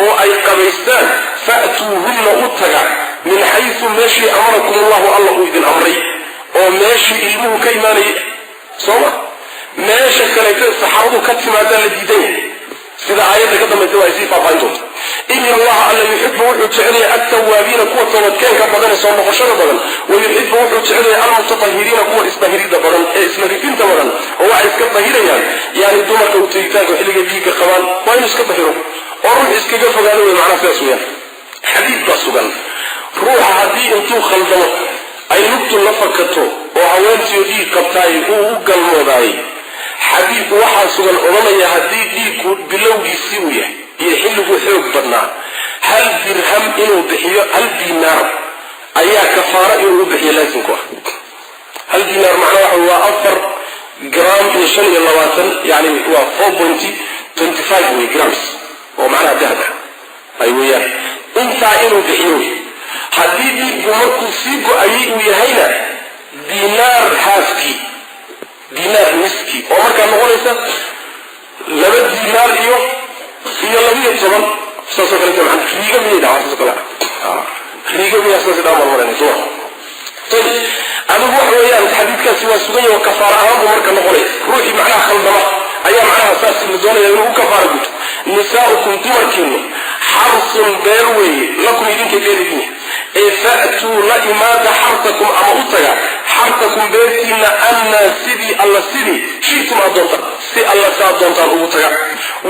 Speaker 1: oo ay qabaystaan, fa'tuuhunna, u taga, min xaysu meeshii amarakum allahu, alla uu idin amray, oo meeshii ilmuhu ka imaanayay sooma. Meesha kaleeto saxaradu ka timaadaa la diidan yahay, sida aayadda ka dambaysa waa ay sii faahfaahin doonta. Ina allaha alla yuxibu, wuxuu jecelyahay, altawaabiina, kuwa toobadkeenka badan ee soo noqoshada badan, wa yuxibu, wuxuu jecelyahay, almutatahiriina, kuwa isdahirida badan ee isla rifinta badan oo waxay iska dahirayaan. Yani dumarka u tegitaanka xilliga dhiigga qabaan waa inuu iska dahiro oo ruux iskaga fogaado wey macnaha, sidaas weeyaan. Xadiid baa sugan, ruuxa haddii intuu khaldamo ay lugtu la fakato oo haweentiyo dhiig qabtaay uu u galmoodaayay, xadiid waxaa sugan odhanaya haddii dhiigku bilowgiisii uu yahay iyo xilliguu xoog badnaa, hal dirham inuu bixiyo, 1 diinaar ayaa kafaaro inuu u bixiyo laasim ku ah. 1 diinaar macnaa waxa waa 4 gram iyo 25, yani waa 4.25 wey grams oo macnaha dahab ah ay weeyaan. Intaa inuu bixiyo wey. Haddii dhiiggu markuu sii go-ayay uu yahayna, diinaar haafkii, diinaar niskii, oo markaa noqonaysa 2 diinaar iyo 12, saasoo kaleeto. Macna riiga miyay dhahaa? Saasoo kale riiga miyaa saas dhaa marmaranay suma. Ayib, adigu waxa weeyaan xadiidkaasi waa sugan yahay oo kafaara ahaan buu marka noqonaya. Ruuxii macnaha khaldama ayaa macnaha saas la doonaya inuu u kafaara guto. Nisaa'ukum, dumarkiinu, xarsun, beer weeye, lakum, idinka beer idin yahay ee fa'tuu, la imaada, xartakum, ama u taga, xartakum, beertiina, annaa, sidii alla sidii, shi'tum, aad doontaan, si alla saad doontaan ugu taga.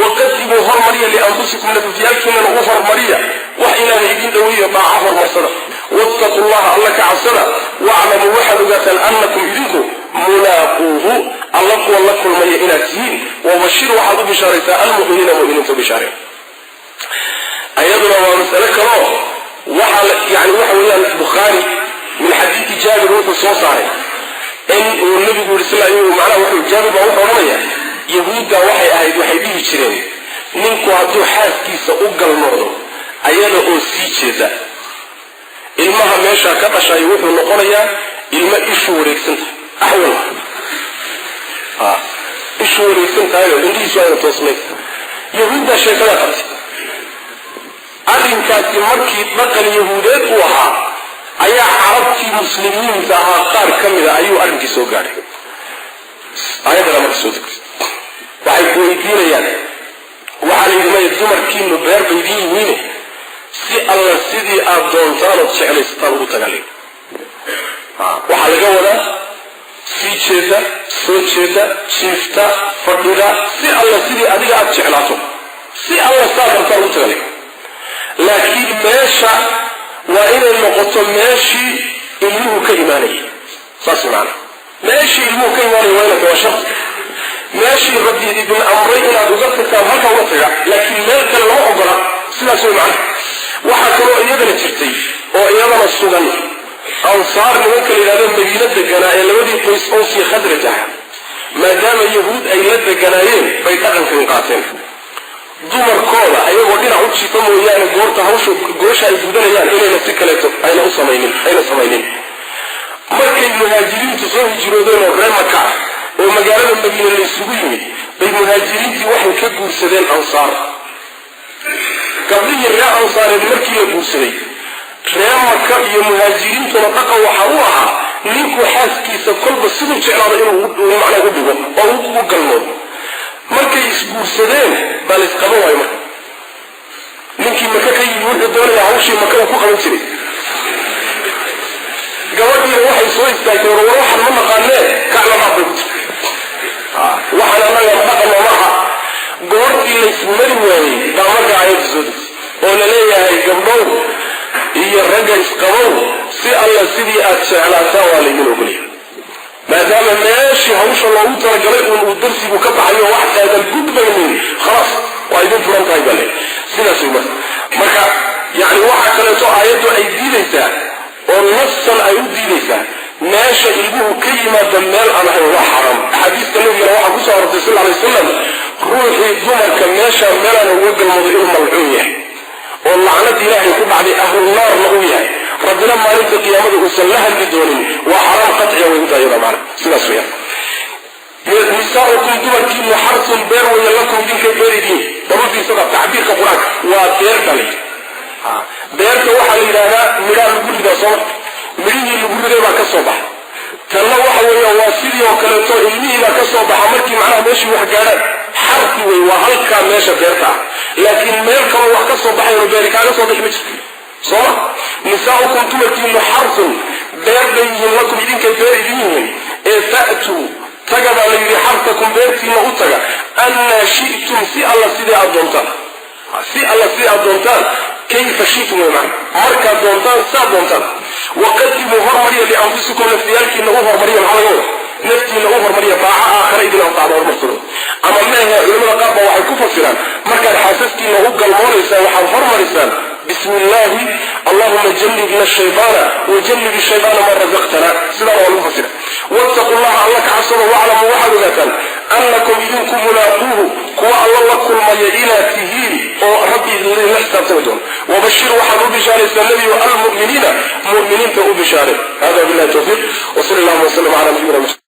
Speaker 1: Waqadimuu, hormariya, lianfusikum, nafafyaalkiinana u hormariya wax ilaahay idin dhoweeyo, daaca hormarsada. Wattaquu llaha, alla ka cabsada. Waclamuu, waxaad ogaataan, annakum, idinku, mulaaquuhu, alla kuwa la kulmaya inaad tihiin. Wabashir, waxaad u bishaaraysaa, almu'miniina, mu'miniinta u bishaareen. Ayaduna waa mas'ale kaloo waxaa yani waxa weeyaan Bukhaari min xadiidi Jaabir wuxuu soo saaray in uu nabigu yidhi sal macnaha wuxuu Jaabir baa wuxuu odhanaya, yahuudda waxay ahayd, waxay dhihi jireen ninku hadduu xaaskiisa u galmoodo ayada oo sii jeeda, ilmaha meeshaa ka dhashayo wuxuu noqonayaa ilmo ishu wareegsan tahay, axwal ishu wareegsan tahay oo indhihiisu ayna toosnayn. Yahuuddaa sheekadaa qabtay. Arrinkaasi markii dhaqan yahuudeed uu ahaa ayaa carabtii muslimiinta ahaa qaar ka mida ayuu arrinkii soo gaadhay. Aayaddana marka soo degtay waxay ku weydiinayaan, waxaa la yidhi maya, dumarkiinu beer bay idin yihiine, si alla sidii aada doontaan ood jeclaysataan ugu tagaa layidhi. Waxaa laga wadaa sii jeeda, soo jeeda, jiifta, fadhida, si alla sidii adiga aada jeclaato, si alla saad rabtaan ugu tagaa layidhi. Laakiin meesha waa inay noqoto meeshii ilmuhu ka imaanayay. Saas macanaa, meeshii ilmuhu ka imaanaya waa inay, waa sharti. Meeshii Rabbi idin amray inaad uga tagtaan, halkaa uga taga, laakiin meel kale lama ogola. Sidaas way macnaha. Waxaa kaloo iyadana jirtay oo iyadana sugan, Ansaar nimanka la yidhahdo Madiino deganaa ee labadii qoys Awsiya Khadraj ah, maadaama Yahuud ay la deganaayeen, bay dhaqankan qaateen. Dumarkooda ayagoo dhinac u jiifa mooyaane, goorta hawsha goosha ay gudanayaan inayna si kaleeto ayna u samaynin, ayna samaynin. Markay Muhaajiriintu soo hijroodeen oo reer Maka oo magaalada Madiine la isugu yimid, bay Muhaajiriintii waxay ka guursadeen Ansaar. Gabdhihii reer Ansaareed markii la guursaday, reer Maka iyo Muhaajiriintuna dhaqan waxaa u ahaa ninku xaaskiisa kolba siduu jeclaado inuu macnaa u dhigo oo u galmoodo. Markay isguursadeen baa la isqaban waayo. Marka ninkii Maka ka yimi wuxuu doonayaa hawshii Maka uu ku qaban jiray. Gabadhiina waxay soo istaagtay, war waxaan ma naqaanee, kaclamaad bay ku jirtay, waxaan annaga dhaqan maaha. Goortii laysmari waayey baa marka aayadda soo degtay oo la leeyahay, gabdhow iyo ragga isqabow, si alla sidii aad jeclaataan waa laydin ogolyahay, maadaama meeshii hawsha loogu talagalay uun uu darsigu ka baxayo, wax aadan gudbaynin, khalaas, waa idin furan tahay baa leeyahay. Sidaas way marka. Yani waxaa kaleeto aayaddu ay diidaysaa oo nasan ay u diidaysaa, meesha ilmuhu ka yimaada meel aan ahayn waa xaaraam. Axaadiista Nabigana waxaa kusoo arortay sal alay wasalam, ruuxii dumarka meeshaa meelaan uga galmoodo inuu malcuun yahay oo lacnad Ilaahay ku dhacday, ahlu naarna uu yahay, Rabbina maalinta qiyaamada uusan la hadli doonin. Waa xaraam qaciya way udaayada macna. Sidaas weyaan. Nisaaukum, dumarkiinu, xarsun, beer weeye, lakum, idinkay beer idiin. Daba fiirsada tacbiirka Qur-aanka, waa beer baa la yidhi. Beerta waxaa la yidhahdaa midhaa lagu ridaa, sooma? Midhihii lagu riday baa ka soo baxa. Tanna waxa weeye waa sidii oo kaleeto, ilmihii baa ka soo baxa markii macnaha meeshii wax gaadhaan. Xarsi wey, waa halkaa meesha beerta ah, laakiin meel kaloo wax ka soo baxayo beeri kaaga soo bixi ma jirto, sooma? Nisaaukum, dumarkiinu, xarsun, beer bay yihiin, lakum, idinkay beer idin yihiin. Ee fa'tuu, taga baa la yidhi, xartakum, beertiina u taga, annaa shi'tum, si alla sidii aad doontaan, si alla sidii aad doontaan. Kayfa shi'tum wey macna, markaad doontaan, saad doontaan. Waqadimuu, hormariya, lianfusikum, naftiyaalkiina u hormariya. Maxaa laga wada? Naftiina u hormariya daaco aakhara idin anfacda hormarsado. Ama meehe, culimada qaar baa waxay ku fasiraan, markaad xaasaskiina u galmoonaysaan waxaad hormarisaan bismi illaahi, allahuma jannibna shaydaana wajannib shaydaana maa razaqtana. Sidaana waa lagu fasira. Wattaqu llaha, Alla ka cabsado, waclamuu, waxaad ogaataan, annakum, idinku, mulaaquuhu, kuwa Alla la kulmaya inaad tihiin oo Rabbi idinla xisaabtami doono. Wabashir, waxaad u bishaaraysaa, Nebiyo, almu'miniina, mu'miniinta u bishaare. Hada billahi tawfiiq, wsal allahuma wasalam cala nabiyina.